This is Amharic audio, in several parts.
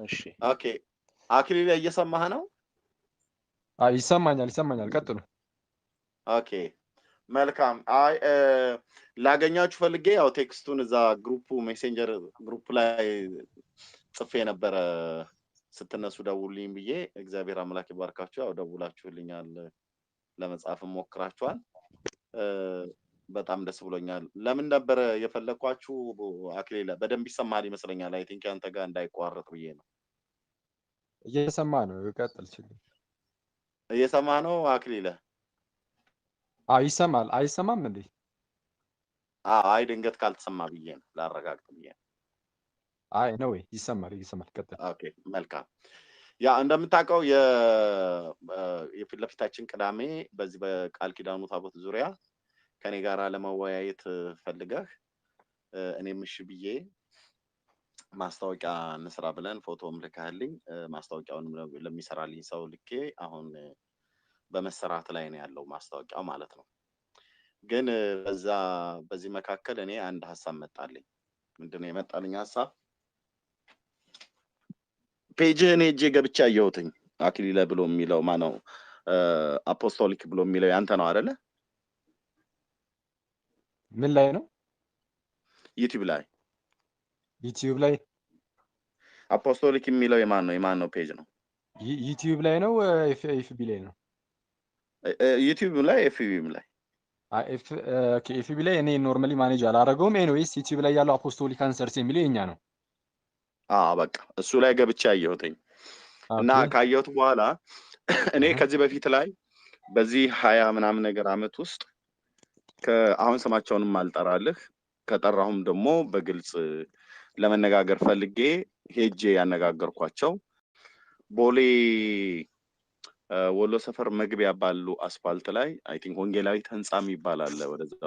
እሺ። Okay አክሊለ እየሰማህ ነው? አይ ይሰማኛል፣ ይሰማኛል። ቀጥሉ። Okay መልካም። አይ ላገኛችሁ ፈልጌ ያው text ኡን እዛ group ኡ Messenger group ላይ ጽፌ ነበረ፣ ስትነሱ ደውሉልኝ ብዬ። እግዚአብሔር አምላክ ይባርካችሁ። ያው ደውላችሁልኛል፣ ለመጻፍም ሞክራችኋል። በጣም ደስ ብሎኛል። ለምን ነበረ የፈለግኳችሁ? አክሊለ በደንብ ይሰማል ይመስለኛል። I think አንተ ጋር እንዳይቋረጥ ብዬ ነው። እየሰማ ነው። ቀጥል። ችግር እየሰማህ ነው አክሊለ? አዎ ይሰማል። አይሰማም እንዴ? አዎ፣ አይ ድንገት ካልተሰማ ብዬ ነው፣ ላረጋግጥ ብዬ ነው። አይ ነው ወይ? ይሰማል፣ ይሰማል። ቀጥል። Okay መልካም። ያ እንደምታውቀው የፊት ለፊታችን ቅዳሜ በዚህ በቃል ኪዳኑ ታቦት ዙሪያ ከኔ ጋር ለመወያየት ፈልገህ እኔም እሺ ብዬ ማስታወቂያ እንስራ ብለን ፎቶም ልከህልኝ ማስታወቂያውንም ለሚሰራልኝ ሰው ልኬ አሁን በመሰራት ላይ ነው ያለው ማስታወቂያው ማለት ነው። ግን በዚህ መካከል እኔ አንድ ሀሳብ መጣልኝ። ምንድነው የመጣልኝ ሀሳብ? Page ህን ሄጄ ገብቼ አየሁትኝ። አክሊለ ብሎ የሚለው ማነው? Apostolic ብሎ የሚለው ያንተ ነው አይደለ? ምን ላይ ነው? ዩቲዩብ ላይ። ዩቲዩብ ላይ። Apostolic የሚለው የማን ነው? የማን ነው page ነው? ዩቲዩብ ላይ ነው FB ላይ ነው? ዩቲዩብ ላይ FB ም ላይ። FB ላይ እኔ normally manage አላደረገውም። Anyways ዩቲዩብ ላይ ያለው Apostolic Answers የሚለው የኛ ነው። አዎ በቃ እሱ ላይ ገብቼ አየሁትኝ እና ካየሁት በኋላ እኔ ከዚህ በፊት ላይ በዚህ 20 ምናምን ነገር አመት ውስጥ አሁን ስማቸውንም አልጠራልህ፣ ከጠራሁም ደግሞ በግልጽ ለመነጋገር ፈልጌ ሄጄ ያነጋገርኳቸው ቦሌ ወሎ ሰፈር መግቢያ ባሉ አስፋልት ላይ I think ወንጌላዊት ህንጻ የሚባል አለ። ወደዛ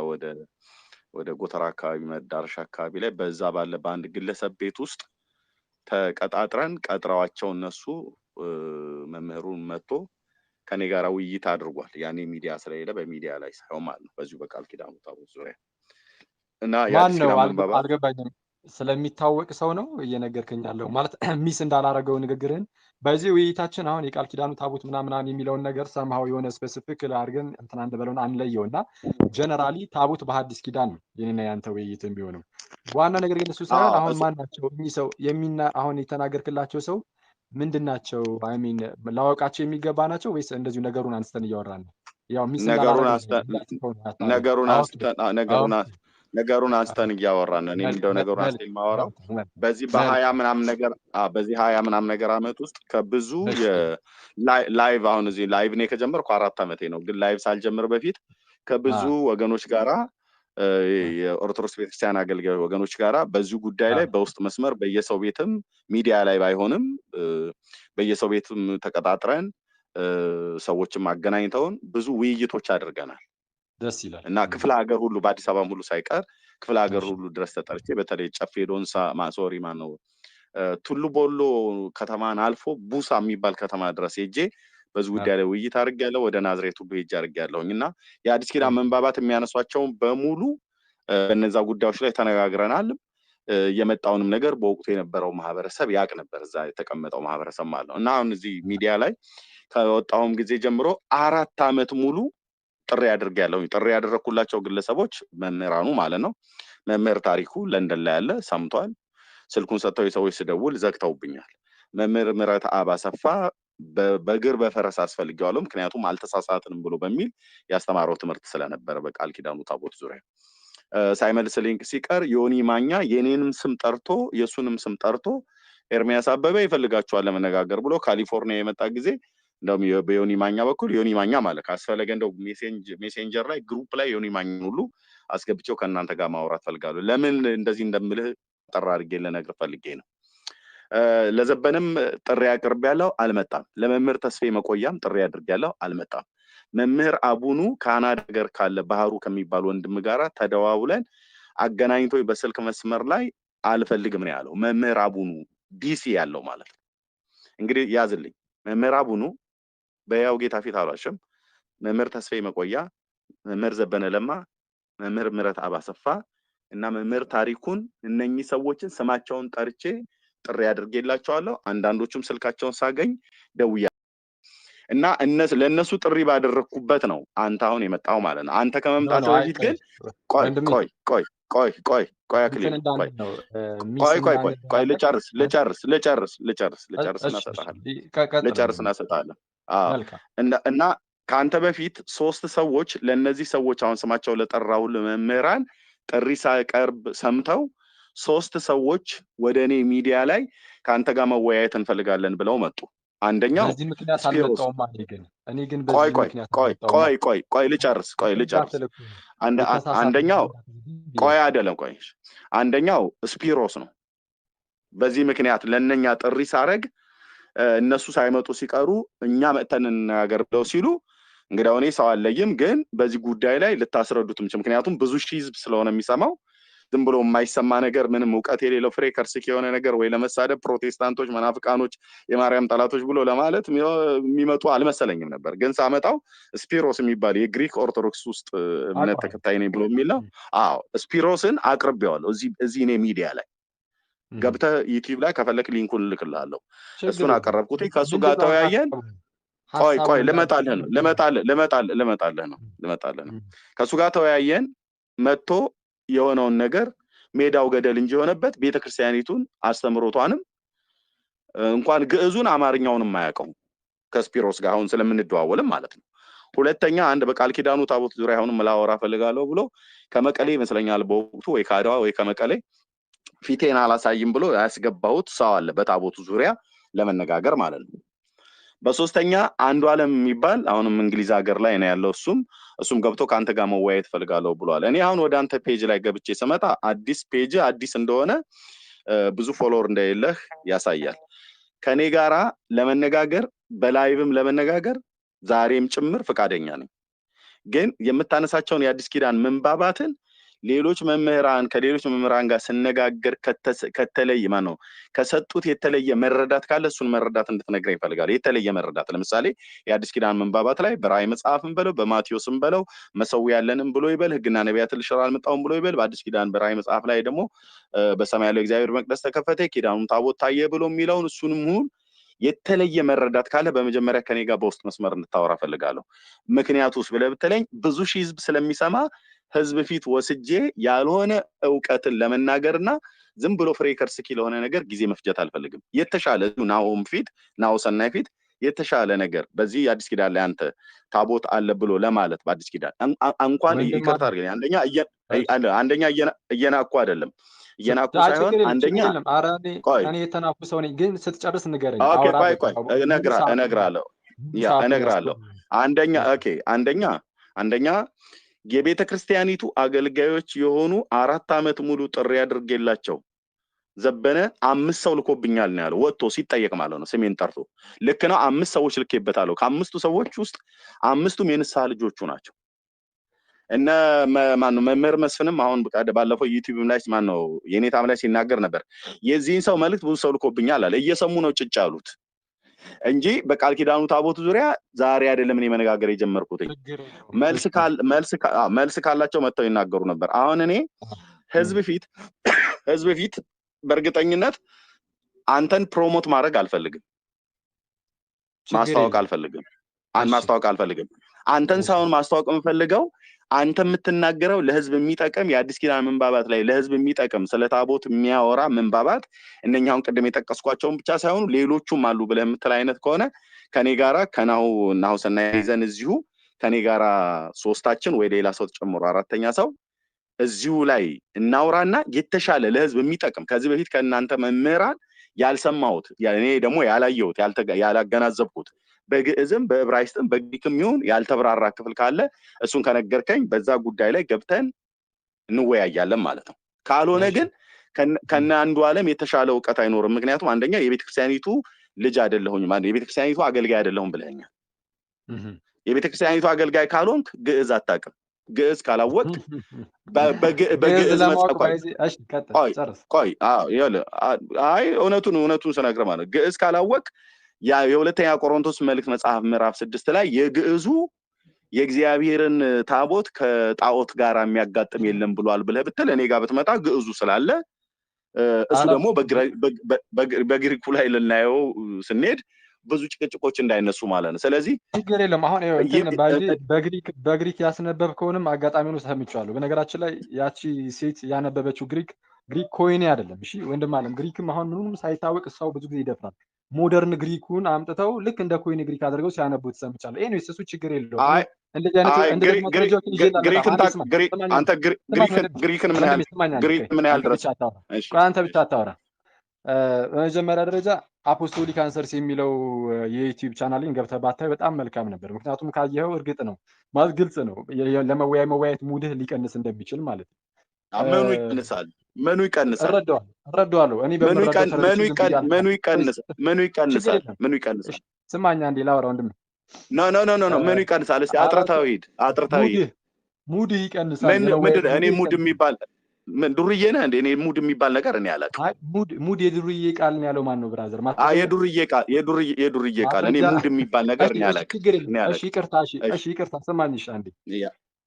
ወደ ጎተራ አካባቢ መዳረሻ አካባቢ ላይ በዛ ባለ በአንድ ግለሰብ ቤት ውስጥ ተቀጣጥረን ቀጥረዋቸው እነሱ መምህሩን መጥቶ ከኔ ጋር ውይይት አድርጓል። ያኔ ሚዲያ ስለሌለ በሚዲያ ላይ ሳይሆን ማለት ነው፣ በዚሁ በቃል ኪዳኑ ታቦት ዙሪያ እና ማን ነው? አልገባኝም። ስለሚታወቅ ሰው ነው እየነገርከኝ ያለው ማለት miss እንዳላረገው ንግግርህን። በዚህ ውይይታችን አሁን የቃል ኪዳኑ ታቦት ምናምናን የሚለውን ነገር somehow የሆነ specific አድርገን እንትና እንበለውን አንለየው እና generally ታቦት በሐዲስ ኪዳን ነው የኔና ያንተ ውይይት የሚሆነው። ዋና ነገር ግን እሱ ሳይሆን አሁን ማን ናቸው እኚህ ሰው የሚና አሁን የተናገርክላቸው ሰው ምንድን ናቸው? I mean ላወቃቸው የሚገባ ናቸው ወይስ እንደዚሁ ነገሩን አንስተን እያወራን ነው? ያው miss ነገሩን አንስተን እያወራን ነው። እኔ እንደው ነገሩን አንስተን የማወራው በዚህ በሀያ ምናምን ነገር በዚህ 20 ምናምን ነገር አመት ውስጥ ከብዙ live አሁን እዚህ live እኔ ከጀመርኩ 4 አመቴ ነው። ግን live ሳልጀምር በፊት ከብዙ ወገኖች ጋራ የኦርቶዶክስ ቤተክርስቲያን አገልጋይ ወገኖች ጋራ በዚሁ ጉዳይ ላይ በውስጥ መስመር በየሰው ቤትም ሚዲያ ላይ ባይሆንም በየሰው ቤትም ተቀጣጥረን ሰዎችም አገናኝተውን ብዙ ውይይቶች አድርገናል። ደስ ይላል። እና ክፍለ ሀገር ሁሉ በአዲስ አበባም ሁሉ ሳይቀር ክፍለ ሀገር ሁሉ ድረስ ተጠርቼ በተለይ ጨፌ ዶንሳ sorry ማነው ቱሉ ቦሎ ከተማን አልፎ ቡሳ የሚባል ከተማ ድረስ ሄጄ በዚህ ጉዳይ ላይ ውይይት አድርጌያለሁ። ወደ ናዝሬት ሁሉ ሄጄ አድርጌያለሁኝ እና የአዲስ ኪዳን መንባባት የሚያነሷቸውን በሙሉ በእነዛ ጉዳዮች ላይ ተነጋግረናል። የመጣውንም ነገር በወቅቱ የነበረው ማህበረሰብ ያቅ ነበር፣ እዛ የተቀመጠው ማህበረሰብ ማለት ነው። እና አሁን እዚህ ሚዲያ ላይ ከወጣሁም ጊዜ ጀምሮ 4 አመት ሙሉ ጥሪ አድርጌያለሁኝ። ጥሪ ያደረኩላቸው ግለሰቦች መምህራኑ ማለት ነው። መምህር ታሪኩ ለንደን ላይ ያለ ሰምቷል። ስልኩን ሰጥተው የሰዎች ስደውል ዘግተውብኛል። መምህር ምህረት አብ አሰፋ በእግር በፈረስ አስፈልጌዋለሁ፣ ምክንያቱም አልተሳሳትንም ብሎ በሚል ያስተማረው ትምህርት ስለነበረ በቃል ኪዳኑ ታቦት ዙሪያ ሳይመልስልኝ ሲቀር ዮኒ ማኛ የኔንም ስም ጠርቶ የሱንም ስም ጠርቶ ኤርሚያስ አበበ ይፈልጋቸዋል ለመነጋገር ብሎ ካሊፎርኒያ የመጣ ጊዜ እንደውም በዮኒ ማኛ በኩል ዮኒ ማኛ ማለት ካስፈለገ እንደው Messenger ላይ group ላይ ዮኒ ማኛን ሁሉ አስገብቼው ከእናንተ ጋር ማውራት ፈልጋለሁ። ለምን እንደዚህ እንደምልህ ጠራ አድርጌ ልነግርህ ፈልጌ ነው። ለዘበንም ጥሪ አቅርቤያለሁ፣ አልመጣም። ለመምህር ተስፌ መቆያም ጥሪ አድርጌያለሁ፣ አልመጣም። መምህር አቡኑ ካናዳ ሀገር ካለ ባህሩ ከሚባል ወንድም ጋራ ተደዋውለን አገናኝቶ በስልክ መስመር ላይ አልፈልግም ነው ያለው። መምህር አቡኑ ዲሲ ያለው ማለት ነው። እንግዲህ ያዝልኝ፣ መምህር አቡኑ በያው ጌታ ፊት አልዋሽም። መምህር ተስፌ መቆያ፣ መምህር ዘበነ ለማ፣ መምህር ምህረት አብ አሰፋ እና መምህር ታሪኩን እነኚህ ሰዎችን ስማቸውን ጠርቼ ጥሪ አድርጌላቸዋለሁ። አንዳንዶቹም ስልካቸውን ሳገኝ ደውያ እና ለእነሱ ጥሪ ባደረግኩበት ነው አንተ አሁን የመጣው ማለት ነው። አንተ no ከመምጣት no፣ አይ በፊት ቆይ ግን ቆይ ወንድሜ ቆይ ቆይ ቆይ ቆይ ቆይ እንትን አክሊሉ ቆይ እንዳንል ነው miss ቆይ ቆይ ቆይ ቆይ እንዳንደራረግ። ልጨርስ ልጨርስ ልጨርስ ልጨርስ ልጨርስ እና እሺ እሺ፣ እሰጥሃለሁ ቀጥል ልጨርስ ወንድሜ። እና እሰጥሃለሁ። አዎ መልካም። እና ከአንተ በፊት 3 ሰዎች ለእነዚህ ሰዎች አሁን ስማቸው ለጠራሁ መምህራን ጥሪ ሳቀርብ ሰምተው 3 ሰዎች ወደ እኔ ሚዲያ ላይ ከአንተ ጋር መወያየት እንፈልጋለን ብለው መጡ። አንደኛው በዚህ ምክንያት ስፒሮስ አልመጣሁም። እኔ ግን ቆይ በዚህ ቆይ ምክንያት ቆይ አልመጣሁም። ቆይ ቆይ ቆይ ልጨርስ ቆይ ልጨርስ እንዳትል እኮ የተሳሳተ አንደኛው ብዬ ቆይ ነው። አይደለም ቆይ አንደኛው ስፒሮስ ነው። በዚህ ምክንያት ለነኛ ጥሪ ሳረግ እነሱ ሳይመጡ ሲቀሩ እኛ መጥተን እንነጋገር ብለው ሲሉ እንግዲያው እኔ ሰው አለይም፣ ግን በዚህ ጉዳይ ላይ ልታስረዱትም ምክንያቱም ብዙ ሺህ ህዝብ ስለሆነ የሚሰማው ዝም ብሎ የማይሰማ ነገር ምንም እውቀት የሌለው ፍሬ ከርስክ የሆነ ነገር ወይ ለመሳደብ ፕሮቴስታንቶች፣ መናፍቃኖች፣ የማርያም ጠላቶች ብሎ ለማለት የሚመጡ አልመሰለኝም ነበር። ግን ሳመጣው ስፒሮስ የሚባል የግሪክ ኦርቶዶክስ ውስጥ እምነት አውቀዋለሁ። ተከታይ ነኝ ብሎ የሚል ነው። አዎ ስፒሮስን አቅርቤዋለሁ እዚህ እኔ ሚዲያ ላይ ገብተህ ዩቲዩብ ላይ ከፈለክ link ኡን እልክልሃለሁ። ችግር እሱን የለም። አቀረብኩት። ከእሱ ጋር ምንድን ነው ተወያየን። ቆይ ሀሳቡን ቆይ እንዳለ ልመጣልህ ነው ልመጣልህ ልመጣልህ ልመጣልህ ነው ልመጣልህ ነው። ከእሱ ጋር ተወያየን። መጥቶ የሆነውን ነገር ሜዳው ገደል እንጂ የሆነበት ቤተክርስቲያኒቱን አስተምሮቷንም እንኳን ግዕዙን አማርኛውንም አያውቀው ከስፒሮስ ጋር አሁን ስለምንደዋወልም ማለት ነው። ሁለተኛ አንድ በቃል ኪዳኑ ታቦት ዙሪያ አሁንም ላወራ ፈልጋለሁ ብሎ ከመቀሌ ይመስለኛል በወቅቱ ወይ ከአድዋ ወይ ከመቀሌ ፊቴን አላሳይም ብሎ ያስገባሁት ሰው አለ በታቦቱ ዙሪያ ለመነጋገር ማለት ነው። በሶስተኛ አንዱ ዓለም የሚባል አሁንም እንግሊዝ ሀገር ላይ ነው ያለው። እሱም ገብቶ ካንተ ጋር መወያየት ፈልጋለሁ ብሏል። እኔ አሁን ወደ አንተ page ላይ ገብቼ ስመጣ አዲስ page አዲስ እንደሆነ ብዙ follower እንደሌለህ ያሳያል። ከኔ ጋራ ለመነጋገር በ live ም ለመነጋገር ዛሬም ጭምር ፍቃደኛ ነኝ። ግን የምታነሳቸውን የአዲስ ኪዳን ምንባባትን ሌሎች መምህራን ከሌሎች መምህራን ጋር ስነጋገር ከተለየ ማነው ከሰጡት የተለየ መረዳት ካለ እሱን መረዳት እንድትነግረኝ እፈልጋለሁ። የተለየ መረዳት ለምሳሌ የአዲስ ኪዳን ምንባባት ላይ በራእይ መጽሐፍም በለው በማቴዎስም በለው መሰዊያ ያለንም ብሎ ይበል፣ ሕግና ነቢያትን ልሽር አልመጣሁም ብሎ ይበል። በአዲስ ኪዳን በራእይ መጽሐፍ ላይ ደግሞ በሰማይ ያለው እግዚአብሔር መቅደስ ተከፈተ ኪዳኑም ታቦት ታየ ብሎ የሚለውን እሱንም ሁሉ የተለየ መረዳት ካለ በመጀመሪያ ከኔ ጋር በውስጥ መስመር እንድታወራ እፈልጋለሁ። ምክንያቱስ ብለህ ብትለኝ ብዙ ሺህ ህዝብ ስለሚሰማ ህዝብ ፊት ወስጄ ያልሆነ እውቀትን ለመናገርና ዝም ብሎ ፍሬ ከርስኪ ለሆነ ነገር ጊዜ መፍጀት አልፈልግም። የተሻለ ናሆም ፊት ናሆሰናይ ፊት የተሻለ ነገር በዚህ አዲስ ኪዳን ላይ አንተ ታቦት አለ ብሎ ለማለት በአዲስ ኪዳን እንኳን ይቅርታ አድርገኝ፣ አንደኛ እየናኩ አይደለም እየናኩ ሳይሆን አንደኛ ቆይ እኔ የተናኩ ሰው ነኝ፣ ግን ስትጨርስ ንገረኝ። okay ቆይ ቆይ እነግርሃለሁ ያ እነግርሃለሁ። አንደኛ okay አንደኛ አንደኛ የቤተ ክርስቲያኒቱ አገልጋዮች የሆኑ 4 ዓመት ሙሉ ጥሪ አድርጌላቸው ዘበነ 5 ሰው ልኮብኛል ነው ያለው። ወጥቶ ሲጠየቅ ማለት ነው ስሜን ጠርቶ። ልክ ነው 5 ሰዎች ልኬበታለሁ። ከአምስቱ ሰዎች ውስጥ 5ቱም የንስሐ ልጆቹ ናቸው። እነ ማነው መምህር መስፍንም አሁን ባለፈው ዩቲዩብም ላይ ማነው የኔታም ላይ ሲናገር ነበር። የዚህን ሰው መልእክት ብዙ ሰው ልኮብኛል አለ። እየሰሙ ነው ጭጭ አሉት እንጂ በቃል ኪዳኑ ታቦት ዙሪያ ዛሬ አይደለም እኔ መነጋገር የጀመርኩት። መልስ ካላቸው መጥተው ይናገሩ ነበር። አሁን እኔ ህዝብ ፊት በእርግጠኝነት አንተን promote ማድረግ አልፈልግም፣ ማስተዋወቅ አልፈልግም፣ ማስተዋወቅ አልፈልግም። አንተን ሳይሆን ማስተዋወቅ የምፈልገው አንተ የምትናገረው ለህዝብ የሚጠቅም የአዲስ ኪዳን ምንባባት ላይ ለህዝብ የሚጠቅም ስለ ታቦት የሚያወራ ምንባባት እነኛውን ቅድም የጠቀስኳቸውን ብቻ ሳይሆኑ ሌሎቹም አሉ ብለህ የምትል አይነት ከሆነ ከኔ ጋራ ከናሁ ናሁሰናይ ይዘን እዚሁ ከኔ ጋራ ሶስታችን ወይ ሌላ ሰው ተጨምሮ 4ኛ ሰው እዚሁ ላይ እናውራና የተሻለ ለህዝብ የሚጠቅም ከዚህ በፊት ከእናንተ መምህራን ያልሰማሁት እኔ ደግሞ ያላየሁት ያላገናዘብኩት በግዕዝም በዕብራይስጥም በግሪክም ይሁን ያልተብራራ ክፍል ካለ እሱን ከነገርከኝ በዛ ጉዳይ ላይ ገብተን እንወያያለን ማለት ነው። ካልሆነ ግን ከነ አንዱ ዓለም የተሻለ እውቀት አይኖርም። ምክንያቱም አንደኛ የቤተክርስቲያኒቱ ልጅ አይደለሁኝ ማለት የቤተክርስቲያኒቱ አገልጋይ አይደለሁም ብለኸኛል። የቤተክርስቲያኒቱ አገልጋይ ካልሆንክ ግዕዝ አታውቅም። ግዕዝ ካላወቅክ በግዕዝ መጽሐፍ ቆይ አይ እውነቱን ስነግርህ ማለት ግዕዝ ካላወቅክ ያ የሁለተኛ ቆሮንቶስ መልእክት መጽሐፍ ምዕራፍ 6 ላይ የግዕዙ የእግዚአብሔርን ታቦት ከጣዖት ጋር የሚያጋጥም የለም ብሏል ብለህ ብትል እኔ ጋር ብትመጣ ግዕዙ ስላለ እሱ ደግሞ በግሪኩ ላይ ልናየው ስንሄድ ብዙ ጭቅጭቆች እንዳይነሱ ማለት ነው። ስለዚህ ችግር የለም። አሁን በግሪክ ያስነበብከውንም አጋጣሚውን ሰምቼዋለሁ። በነገራችን ላይ ያቺ ሴት ያነበበችው ግሪክ ግሪክ ኮይኔ አይደለም። እሺ ወንድም አለም፣ ግሪክም አሁን ምንም ሳይታወቅ ሰው ብዙ ጊዜ ይደፍራል። Modern ግሪኩን አምጥተው ልክ እንደ ኮይኔ ግሪክ አድርገው ሲያነቡት ሰምቻለሁ። Anyways እሱ ችግር የለውም። እንደዚህ አይነት ማስረጃዎችን ይዤ አንተ ግሪክን ምን ያህል ግሪክ ምን ያህል ድረስ አንተ ብቻ አታወራ። በመጀመሪያ ደረጃ Apostolic Answers የሚለው የዩቲዩብ ቻናልን ገብተህ ባታይ በጣም መልካም ነበር። ምክንያቱም ካየኸው እርግጥ ነው ማለት ግልጽ ነው ለመወያይ መወያየት mood ህ ሊቀንስ እንደሚችል ማለት ነው። ምኑ ይቀንሳል? ምኑ ይቀንሳል? እረዳዋለሁ። እኔ ምኑ ይቀንሳል? ምኑ ይቀንሳል? ምኑ ይቀንሳል? ስማኝ አንዴ ላውራ ወንድሜ። No, no, no, no, no፣ ምኑ ይቀንሳል? እስኪ አጥርተው ሂድ፣ አጥርተው ሂድ። Mood ህ ይቀንሳል። ምንድን እኔ mood የሚባል ምን ዱርዬ ነህ እንዴ? እኔ mood የሚባል ነገር እኔ አላውቅም። አይ mood የዱርዬ ቃል ነው ያለው ማን ነው brother? የዱርዬ ቃል፣ የዱርዬ ቃል፣ እኔ mood የሚባል ነገር እኔ አላውቅም። እሺ ይቅርታ፣ እሺ ይቅርታ፣ ስማኝ እሺ አንዴ።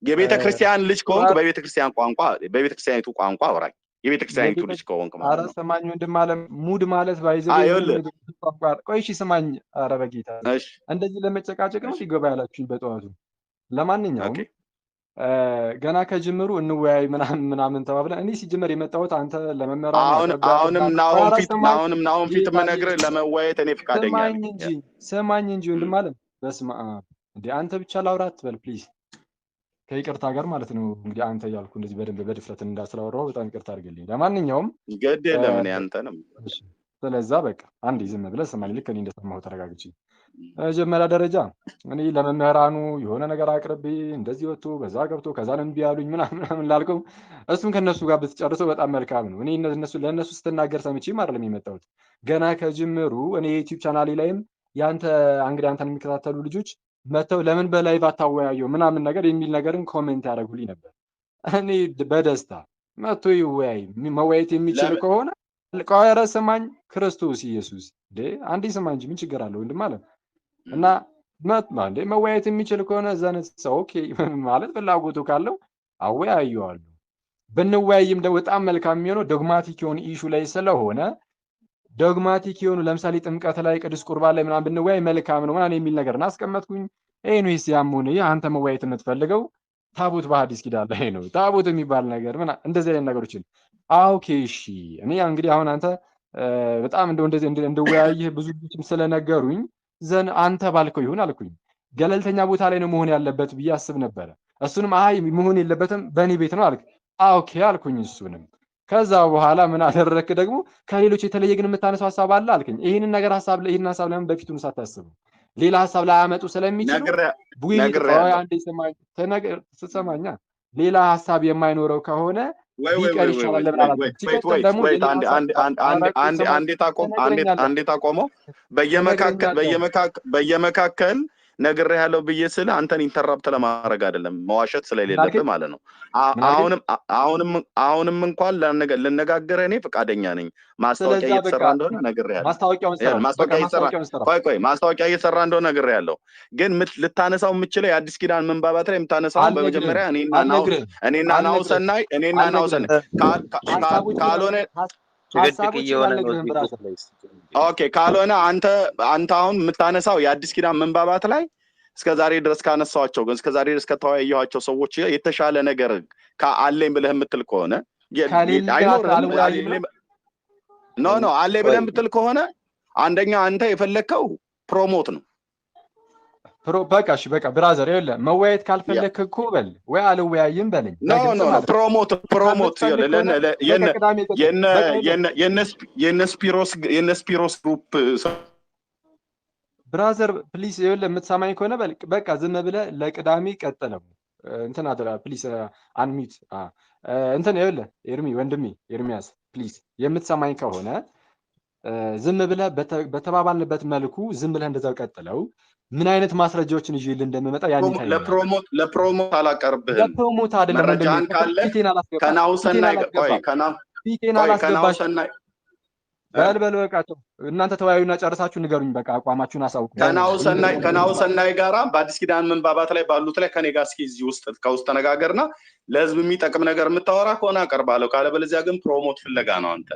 የቤተ ክርስቲያን ልጅ ከሆንክ በቤተ ክርስቲያን ቋንቋ፣ በቤተ ክርስቲያኒቱ ቋንቋ አውራኝ። የቤተ ክርስቲያኒቱ ልጅ ከሆንክ ማለት ነው። ኧረ ስማኝ ወንድም አለ፣ mood ማለት ባይዘ ቋንቋ። ቆይ እሺ ስማኝ። ኧረ በጌታ እንደዚህ ለመጨቃጨቅ ነው ሊገባ ያላችሁኝ በጠዋቱ። ለማንኛውም ገና ከጅምሩ እንወያይ ምናምን ምናምን ተባብለን እኔ ሲጀመር የመጣሁት አንተ ለመምህራን አሁንም ናሆም ፊት፣ አሁንም ናሆም ፊት የምነግርህ ለመወያየት እኔ ፈቃደኛ ነኝ። እንጂ ስማኝ እንጂ ወንድም አለም፣ በስመ አብ እንዴ፣ አንተ ብቻ ላውራ አትበል please፣ ከይቅርታ ጋር ማለት ነው። እንግዲህ አንተ እያልኩ እንደዚህ በደንብ በድፍረት እንዳስላወራሁ በጣም ይቅርታ አድርግልኝ። ለማንኛውም ግድ የለም፣ እኔ አንተንም ስለዛ በቃ አንዴ ዝም ብለህ ስማኝ፣ ልክ እኔ እንደሰማሁ ተረጋግቼ። መጀመሪያ ደረጃ እኔ ለመምህራኑ የሆነ ነገር አቅርቤ እንደዚህ ወጥቶ በዛ ገብቶ ከዛ እምቢ ያሉኝ ምናምን ምናምን ላልከው እሱም ከእነሱ ጋር ብትጨርሰው በጣም መልካም ነው። እኔ እነሱ ለእነሱ ስትናገር ሰምቼም አይደለም የመጣሁት። ገና ከጅምሩ እኔ የዩቲዩብ ቻናሌ ላይም ያንተ እንግዲህ አንተን የሚከታተሉ ልጆች መተው ለምን በ live አታወያየው ምናምን ነገር የሚል ነገርን comment ያደርጉልኝ ነበር። እኔ በደስታ መቶ ይወያይ፣ መወያየት የሚችል ከሆነ። ኧረ ስማኝ፣ ክርስቶስ ኢየሱስ እንዴ፣ አንዴ ስማኝ እንጂ ምን ችግር አለው ወንድም አለ። እና እንዴ መወያየት የሚችል ከሆነ ዘነት ሰው okay ማለት ፍላጎቱ ካለው አወያየዋለሁ። ብንወያይም ደግሞ በጣም መልካም የሚሆነው dogmatic የሆኑ issue ላይ ስለሆነ dogmatic የሆኑ ለምሳሌ ጥምቀት ላይ፣ ቅዱስ ቁርባን ላይ ምናምን ብንወያይ መልካም ነው ምናምን የሚል ነገር አስቀመጥኩኝ። Anyways ያም ሆነ ይህ አንተ መወያየት የምትፈልገው ታቦት በሐዲስ ኪዳን ላይ ነው፣ ታቦት የሚባል ነገር ምናምን እንደዚህ አይነት ነገሮችን okay እሺ። እኔ እንግዲህ አሁን አንተ በጣም እንደው እንደዚህ እንደወያይህ ብዙ ልጆችም ስለነገሩኝ then አንተ ባልከው ይሁን አልኩኝ። ገለልተኛ ቦታ ላይ ነው መሆን ያለበት ብዬ አስብ ነበረ። እሱንም አይ መሆን የለበትም በእኔ ቤት ነው አልክ። Okay አልኩኝ እሱንም። ከዛ በኋላ ምን አደረክ ደግሞ ከሌሎች የተለየ ግን የምታነሳው ሀሳብ አለ አልከኝ። ይህንን ነገር ሀሳብ ይህንን ሀሳብ ለምን በፊቱን ሳታስበው ሌላ ሀሳብ ላያመጡ ስለሚችሉ ውይይት አንዴ ስትሰማኛ ሌላ ሀሳብ የማይኖረው ከሆነ ቢቀር ይሻላል ለምን አላልኩም? ሲቀጥል ደግሞ አንዴ ታቆመው በየመካከል ነግሬሃለሁ ብዬ ስል አንተን interrupt ለማድረግ አይደለም፣ መዋሸት ስለሌለብህ ማለት ነው። አሁንም እንኳን ልነጋገር እኔ ፈቃደኛ ነኝ። ማስታወቂያ እየተሰራ እንደሆነ ነግሬሃለሁ። ቆይ ቆይ፣ ማስታወቂያ እየተሰራ እንደሆነ ነግሬሃለሁ። ግን ልታነሳው የምችለው የአዲስ ኪዳን ምንባባት ላይ የምታነሳውን በመጀመሪያ እኔና ናሁሰናይ እኔና ናሁሰናይ ካልሆነ ጭቅጭቅ እየሆነ ነው። Okay፣ ካልሆነ አንተ አሁን የምታነሳው የአዲስ ኪዳን ምንባባት ላይ እስከ ዛሬ ድረስ ካነሳኋቸው ግን እስከ ዛሬ ድረስ ከተወያየኋቸው ሰዎች የተሻለ ነገር አለኝ ብለህ የምትል ከሆነ አይኖርም። No, no፣ አለኝ ብለህ የምትል ከሆነ አንደኛ አንተ የፈለግከው promote ነው። በቃ እሺ፣ በቃ brother ይኸውልህ፣ መወያየት ካልፈለክ እኮ በል ወይ አልወያይም በለኝ። No, no, promote promote የነ ስፒሮስ group Brother please፣ ይኸውልህ የምትሰማኝ ከሆነ በል በቃ ዝም ብለህ ለቅዳሜ ቀጥለው እንትን አድራ please unmute እንትን። ይኸውልህ ኤርሚ ወንድሜ ኤርሚያስ please የምትሰማኝ ከሆነ ዝም ብለህ በተባባልንበት መልኩ ዝም ብለህ እንደዛው ቀጥለው። ምን አይነት ማስረጃዎችን ይዤልህ እንደምመጣ ያን ለ promote ለ promote አላቀርብህም። ለ promote አይደለም። መረጃን ካለ ከናሁሰናይ ቆይ ፊቴን አላስገባሽ። በል በል በቃ እናንተ ተወያዩና ጨርሳችሁ ንገሩኝ። በቃ አቋማችሁን አሳውቁ። ከናሁሰናይ ጋራ በአዲስ ኪዳን ምንባባት ላይ ባሉት ላይ ከኔ ጋር እስኪ እዚህ ውስጥ ከውስጥ ተነጋገርና ለህዝብ የሚጠቅም ነገር የምታወራ ከሆነ አቀርባለሁ። ካለበለዚያ ግን promote ፍለጋ ነው አንተ።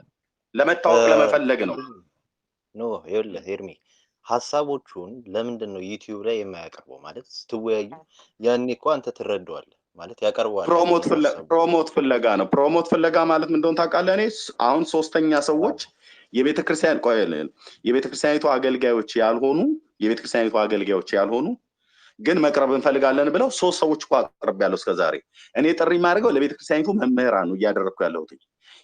ለመታወቅ ለመፈለግ ነው። No ይኸውልህ ኤርሚ፣ ሀሳቦቹን ለምንድን ነው ዩቲዩብ ላይ የማያቀርበው? ማለት ስትወያዩ ያኔ እኮ አንተ ትረዳዋለህ ማለት ያቀርበዋል። Promote ፍለጋ ነው። Promote ፍለጋ ማለት ምን እንደሆነ ታውቃለህ? እኔ አሁን ሶስተኛ ሰዎች የቤተክርስቲያን ቆይ የቤተክርስቲያኒቱ አገልጋዮች ያልሆኑ የቤተክርስቲያኒቱ አገልጋዮች ያልሆኑ ግን መቅረብ እንፈልጋለን ብለው ሶስት ሰዎች እኮ አቅርቤያለሁ እስከዛሬ። እኔ ጥሪ የማደርገው ለቤተክርስቲያኒቱ መምህራን ነው እያደረግኩ ያለሁት።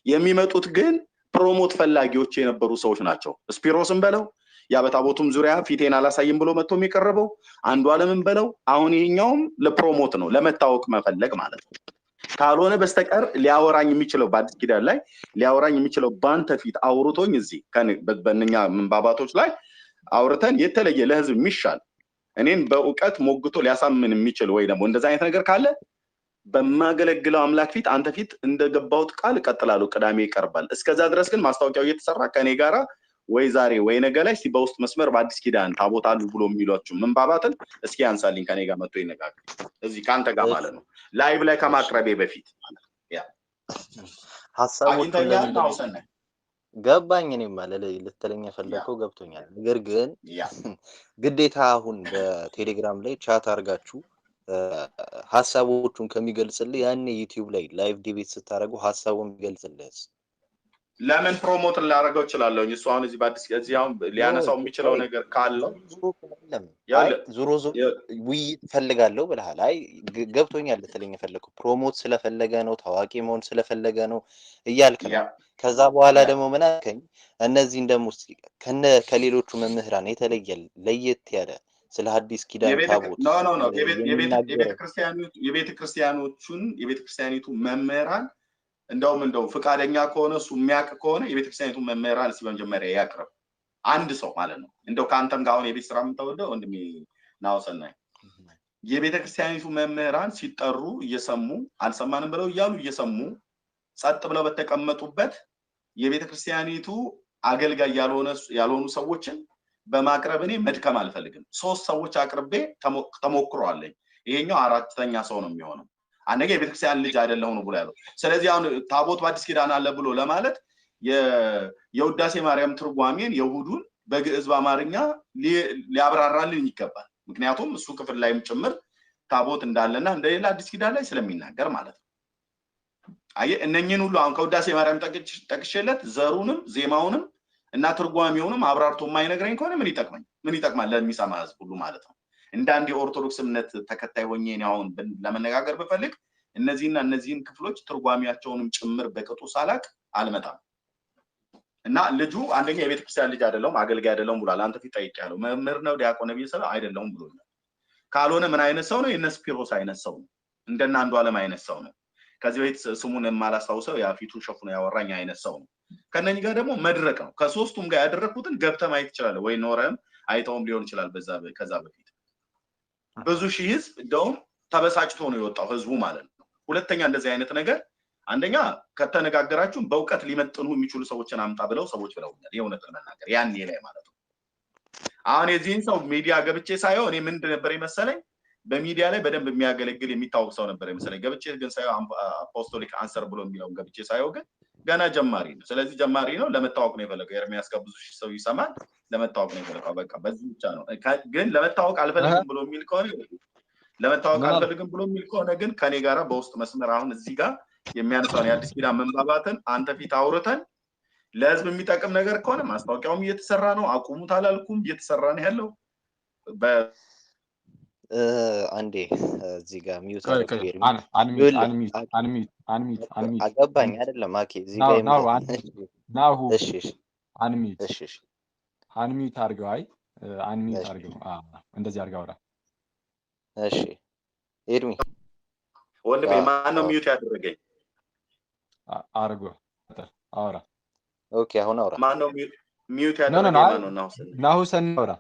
የሚመጡት ግን promote ፈላጊዎች የነበሩ ሰዎች ናቸው። ስፒሮስን በለው ያ በታቦቱም ዙሪያ ፊቴን አላሳይም ብሎ መጥቶ የሚቀርበው አንዱ አለምን በለው፣ አሁን ይሄኛውም ለ promote ነው፣ ለመታወቅ መፈለግ ማለት ነው። ካልሆነ በስተቀር ሊያወራኝ የሚችለው በአዲስ ኪዳን ላይ ሊያወራኝ የሚችለው በአንተ ፊት አውርቶኝ እዚህ በእነኛ ምንባባቶች ላይ አውርተን የተለየ ለህዝብ የሚሻል እኔን በእውቀት ሞግቶ ሊያሳምን የሚችል ወይ ደግሞ እንደዛ አይነት ነገር ካለ በማገለግለው አምላክ ፊት አንተ ፊት እንደገባሁት ቃል እቀጥላለሁ። ቅዳሜ ይቀርባል። እስከዛ ድረስ ግን ማስታወቂያው እየተሰራ ከእኔ ጋራ ወይ ዛሬ ወይ ነገ ላይ እስኪ በውስጥ መስመር በአዲስ ኪዳን ታቦት አሉ ብሎ የሚሏችሁ ምንባባትን እስኪ ያንሳልኝ፣ ከኔ ጋር መጥቶ ይነጋገር እዚህ ከአንተ ጋር ማለት ነው፣ live ላይ ከማቅረቤ በፊት ማለት ነው። ያ ሀሳቦቹን ለምን ገባኝ። እኔማ ልትለኝ የፈለከው ገብቶኛል። ነገር ግን ግዴታ አሁን በቴሌግራም ላይ chat አድርጋችሁ ሀሳቦቹን ከሚገልጽልህ ያኔ ዩቲዩብ ላይ live debate ስታደርጉ ሀሳቡን ቢገልጽልህስ? ለምን promote ላደርገው እችላለሁ? እሱ አሁን እዚህ በአዲስ እዚህ አሁን ሊያነሳው የሚችለው ነገር ካለው ዞሮ ዞሮ ውይይት እፈልጋለሁ ብለሃል። አይ ገብቶኛል ልትለኝ የፈለከው promote ስለፈለገ ነው፣ ታዋቂ መሆን ስለፈለገ ነው እያልክ ነው። ከዛ በኋላ ደግሞ ምን አልከኝ? እነዚህን ደግሞ ከነ ከሌሎቹ መምህራን የተለየ ለየት ያለ ስለ ሐዲስ ኪዳን ታቦት No no no የቤተክርስቲያኖቹን የቤተክርስቲያኒቱ መምህራን እንደውም እንደው ፍቃደኛ ከሆነ እሱ የሚያውቅ ከሆነ የቤተክርስቲያኒቱ መምህራን እስኪ በመጀመሪያ ያቅርብ፣ አንድ ሰው ማለት ነው። እንደው ከአንተም ጋር አሁን የቤት ስራ የምታወደው ወንድሜ ናሁሰናይ፣ የቤተክርስቲያኒቱ መምህራን ሲጠሩ እየሰሙ አልሰማንም ብለው እያሉ እየሰሙ ጸጥ ብለው በተቀመጡበት የቤተክርስቲያኒቱ አገልጋይ ያልሆኑ ሰዎችን በማቅረብ እኔ መድከም አልፈልግም። ሶስት ሰዎች አቅርቤ ተሞክሮ አለኝ። ይሄኛው አራተኛ ሰው ነው የሚሆነው። አንደኛ የቤተክርስቲያን ልጅ አይደለሁ ነው ብሎ ያለው። ስለዚህ አሁን ታቦት በአዲስ ኪዳን አለ ብሎ ለማለት የውዳሴ ማርያም ትርጓሜን የእሑዱን በግዕዝ በአማርኛ ሊያብራራልን ይገባል። ምክንያቱም እሱ ክፍል ላይም ጭምር ታቦት እንዳለና እንደሌላ አዲስ ኪዳን ላይ ስለሚናገር ማለት ነው። አየህ፣ እነኝህን ሁሉ አሁን ከውዳሴ ማርያም ጠቅሼለት ዘሩንም ዜማውንም እና ትርጓሜውንም አብራርቶ የማይነግረኝ ከሆነ ምን ይጠቅመኝ? ምን ይጠቅማል ለሚሰማ ህዝብ ሁሉ ማለት ነው። እንደ አንድ የኦርቶዶክስ እምነት ተከታይ ሆኜ እኔ አሁን ለመነጋገር ብፈልግ እነዚህና እነዚህን ክፍሎች ትርጓሜያቸውንም ጭምር በቅጡ ሳላቅ አልመጣም። እና ልጁ አንደኛ የቤተክርስቲያን ልጅ አይደለሁም አገልጋይ አይደለሁም ብሏል። አንተ ፊት ጠይቄያለሁ። መምህር ነው ዲያቆን ነብይ ስለው አይደለሁም ብሎኛል። ካልሆነ ምን አይነት ሰው ነው? የነ ስፒሮስ አይነት ሰው ነው። እንደነ አንዱ ዓለም አይነት ሰው ነው። ከዚህ በፊት ስሙን የማላስታውሰው ያ ፊቱን ሸፍኖ ያወራኝ አይነት ሰው ነው። ከነኚህ ጋር ደግሞ መድረቅ ነው። ከሶስቱም ጋር ያደረግኩትን ገብተህ ማየት ትችላለህ፣ ወይ ኖረህም አይተውም ሊሆን ይችላል። ከዛ በፊት ብዙ ሺህ ህዝብ እንደውም ተበሳጭቶ ነው የወጣው ህዝቡ ማለት ነው። ሁለተኛ እንደዚህ አይነት ነገር አንደኛ ከተነጋገራችሁ በእውቀት ሊመጥኑ የሚችሉ ሰዎችን አምጣ ብለው ሰዎች ብለውኛል። የእውነት ለመናገር ያኔ ላይ ማለት ነው። አሁን የዚህን ሰው ሚዲያ ገብቼ ሳየው እኔ ምንድን ነበር የመሰለኝ በሚዲያ ላይ በደንብ የሚያገለግል የሚታወቅ ሰው ነበር የመሰለኝ። ገብቼ ግን ሳየው Apostolic Answer ብሎ የሚለውን ገብቼ ሳየው ግን ገና ጀማሪ ነው። ስለዚህ ጀማሪ ነው፣ ለመታወቅ ነው የፈለገው። ኤርሚያስ ጋር ብዙ ሺህ ሰው ይሰማል፣ ለመታወቅ ነው የፈለገው። በቃ በዚህ ብቻ ነው። ግን ለመታወቅ አልፈልግም ብሎ የሚል ከሆነ ለመታወቅ አልፈልግም ብሎ የሚል ከሆነ ግን ከኔ ጋራ በውስጥ መስመር አሁን እዚህ ጋር የሚያነሳውን የአዲስ ኪዳን መንባባትን አንተ ፊት አውርተን ለህዝብ የሚጠቅም ነገር ከሆነ ማስታወቂያውም እየተሰራ ነው። አቁሙት አላልኩም፣ እየተሰራ ነው ያለው። አንዴ እዚህ ጋር mute አገባኝ አይደለም። አኬ እዚህ ጋር ናሁ unmute unmute አድርገው። አይ unmute አድርገው፣ እንደዚህ አድርገው አውራ። እሺ ኤርሚ ወንድሜ፣ ማነው mute ያደረገኝ? አድርጎ አውራ። Okay አሁን አውራ። ማነው mute ያደረገኝ? ማነው? ናሁሰን አውራ።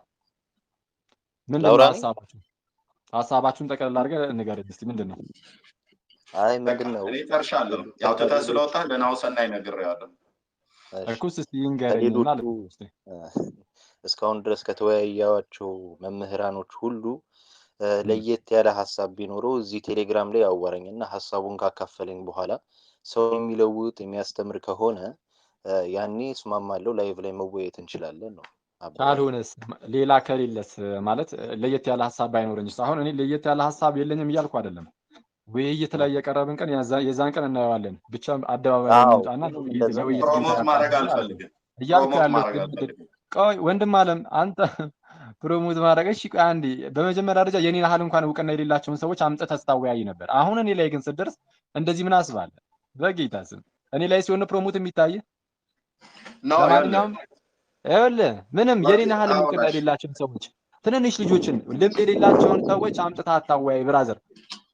ምንድን ነው ሀሳባችሁ? ሀሳባችሁን ጠቅለል አድርገህ ንገረኝ እስኪ ምንድን ነው? አይ ምንድን ነው እኔ ጨርሻለሁ። ያው ትተህ ስለወጣህ ለናሁሰናይ ነግሬዋለሁ። እኩስ እስኪ ይንገረኝና እስካሁን ድረስ ከተወያያቸው መምህራኖች ሁሉ ለየት ያለ ሀሳብ ቢኖረው እዚህ ቴሌግራም ላይ ያዋራኝ እና ሀሳቡን ካካፈለኝ በኋላ ሰው የሚለውጥ የሚያስተምር ከሆነ ያኔ እስማማለሁ። Live ላይ መወያየት እንችላለን ነው አባባል። ካልሆነስ ሌላ ከሌለስ ማለት ለየት ያለ ሀሳብ ባይኖረኝስ? አሁን እኔ ለየት ያለ ሀሳብ የለኝም እያልኩ አይደለም። ውይይት ላይ የቀረብን ቀን የዛን ቀን እናየዋለን። ብቻ አደባባይ ላይ እንውጣና ለውይይት Promote ማድረግ አልፈልግም እያልኩ ያለሁት። ቆይ ወንድም አለም አንተ promote ማድረግ እሺ፣ ቆይ አንዴ። በመጀመሪያ ደረጃ የኔን ያህል እንኳን እውቅና የሌላቸውን ሰዎች አምጥተህ ስታወያይ ነበር። አሁን እኔ ላይ ግን ስትደርስ እንደዚህ ምን አስባለህ? በጌታ ስም እኔ ላይ ሲሆን promote የሚታይ ለማንኛውም ይኸውልህ ምንም የኔን ያህል እውቅና የሌላቸውን ሰዎች፣ ትንንሽ ልጆችን፣ ልምድ የሌላቸውን ሰዎች አምጥተህ አታወያይ brother።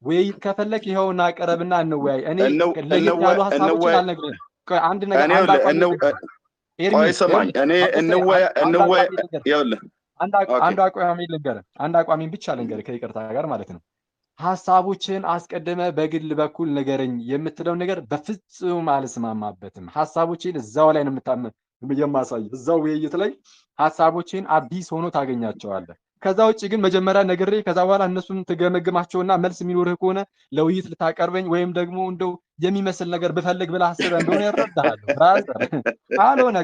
ውይይት ከፈለክ ይኸውና ቅረብና እንወያይ። እኔ ለየት ያሉ ሀሳቦችን አልነግርህም። ቆይ አንድ ነገር፣ አንድ አቋም ቆይ ስማኝ፣ እኔ እንወያ ይኸውልህ አንድ አቋሜ ልንገርህ፣ አንድ አቋሜን ብቻ ልንገርህ ከይቅርታ ጋር ማለት ነው። ሀሳቦችን አስቀድመ በግል በኩል ንገረኝ የምትለው ነገር በፍጹም አልስማማበትም። ሀሳቦችን እዛው ላይ ነው የማሳይ፣ እዛው ውይይት ላይ ሀሳቦችን አዲስ ሆኖ ታገኛቸዋለህ። ከዛ ውጭ ግን መጀመሪያ ነግሬ ከዛ በኋላ እነሱን ትገመግማቸውና መልስ የሚኖርህ ከሆነ ለውይይት ልታቀርበኝ ወይም ደግሞ እንደው የሚመስል ነገር ብፈልግ ብለህ አስበህ እንደሆነ እረዳሃለሁ። Brother ካልሆነ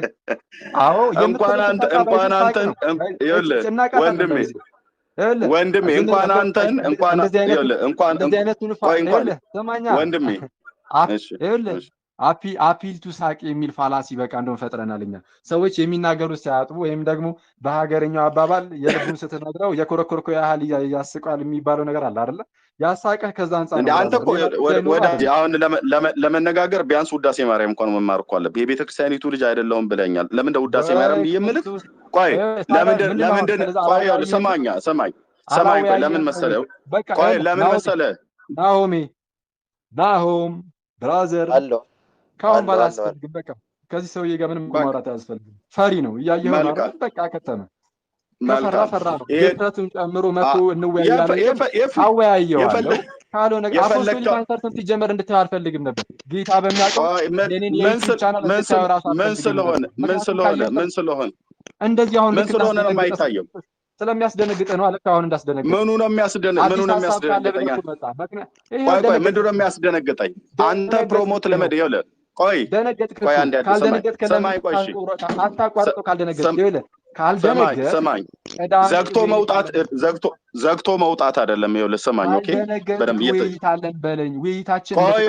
አዎ እንኳን አንተ እንኳን አንተን ይኸውልህ ወንድሜ ወንድሜ እንኳን አንተን እንኳን ይኸውልህ እንኳን እንደዚህ አይነቱን ይኸውልህ ስማኛ ወንድሜ ይኸውልህ appeal to ሳቅ የሚል fallacy በቃ እንደውም ፈጥረናል እኛ። ሰዎች የሚናገሩት ሲያጡ ወይም ደግሞ በሀገረኛው አባባል የልቡን ስትነግረው የኮረኮርኮ ያህል ያስቃል የሚባለው ነገር አለ አይደለ? ያሳቀህ ከዛ አንጻር ነው። አንተ እኮ ወዳጅ አሁን ለመነጋገር ቢያንስ ውዳሴ ማርያም እንኳን መማር እኮ አለብህ። የቤተ ክርስቲያኒቱ ልጅ አይደለሁም ብለኛል። ለምን ውዳሴ ማርያም ብዬ የምልህ? ቆይ ለምንድን ለምንድን ቆይ ስማኛ ስማኝ ስማኝ ቆይ ለምን መሰለህ ቆይ ለምን መሰለህ ናሆሜ ናሆም brother አለው ከአሁን በኋላ አያስፈልግም። በቃ ከዚህ ሰውዬ ጋር ምንም ማውራት አያስፈልግም። ፈሪ ነው፣ እያየኸው ነው። በቃ ከተመ ከፈራ ፈራ ነው። ድፍረቱን ጨምሮ መቶ እንወያያለን፣ አወያየዋለሁ። ካልሆነ Apostolic Answers ን ሲጀመር እንድታየው አልፈልግም ነበር። ጌታ በሚያውቀው የኔን የ YouTube channel እንድታየው እራሱ አልፈልግም ነበር። ምን ስለሆነ ምን ስለሆነ እንደዚህ አሁን ምን ስለሆነ ነው የማይታየው? ስለሚያስደነግጥ ነው። ልክ አሁን እንዳስደነግጥ ምኑ ነው የሚያስደነግጥ? ምኑ ነው የሚያስደነግጠኝ? ቆይ ቆይ ምንድን ነው የሚያስደነግጠኝ? አንተ promote ለመድ ይኸውልህ ቆይ ደነገጥክ ቆይ አንዴ ካልደነገጥክ ሰማኝ ቆይ እሺ አታቋርጠው። ካልደነገጥክ ይኸውልህ ካልደነገጥክ ሰማኝ ዘግቶ መውጣት ዘግቶ ዘግቶ መውጣት አይደለም። ይኸውልህ ስማኝ፣ okay በደንብ ውይይት አለን በለኝ። ውይይታችን ቆይ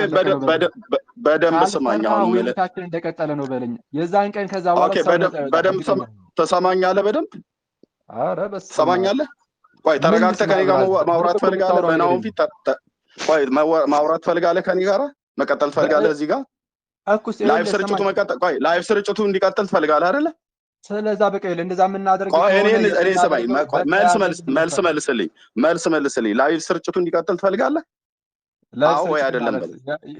በደንብ ስማኝ። አሁን ውይይታችን እንደቀጠለ ነው በለኝ። የዛን ቀን ከዛ በኋላ Okay፣ በደንብ ትሰማኛለህ? በደንብ ኧረ በስመ አብ ትሰማኛለህ? ቆይ ተረጋግተህ ከኔ ጋር ማውራት ትፈልጋለህ? በናሁን ፊት ቆይ ማውራት ትፈልጋለህ? ከኔ ጋር መቀጠል ትፈልጋለህ? እዚህ ጋር live ስርጭቱ መቀጠል ቆይ live ስርጭቱ እንዲቀጥል ትፈልጋለህ አይደለ? ስለዛ በቃ ይኸውልህ እንደዛ የምናደርግ ቆይ እኔ እኔ ስማኝ፣ መልስ መልስ መልስ መልስልኝ፣ መልስ መልስልኝ። Live ስርጭቱ እንዲቀጥል ትፈልጋለህ? አዎ ወይ አይደለም?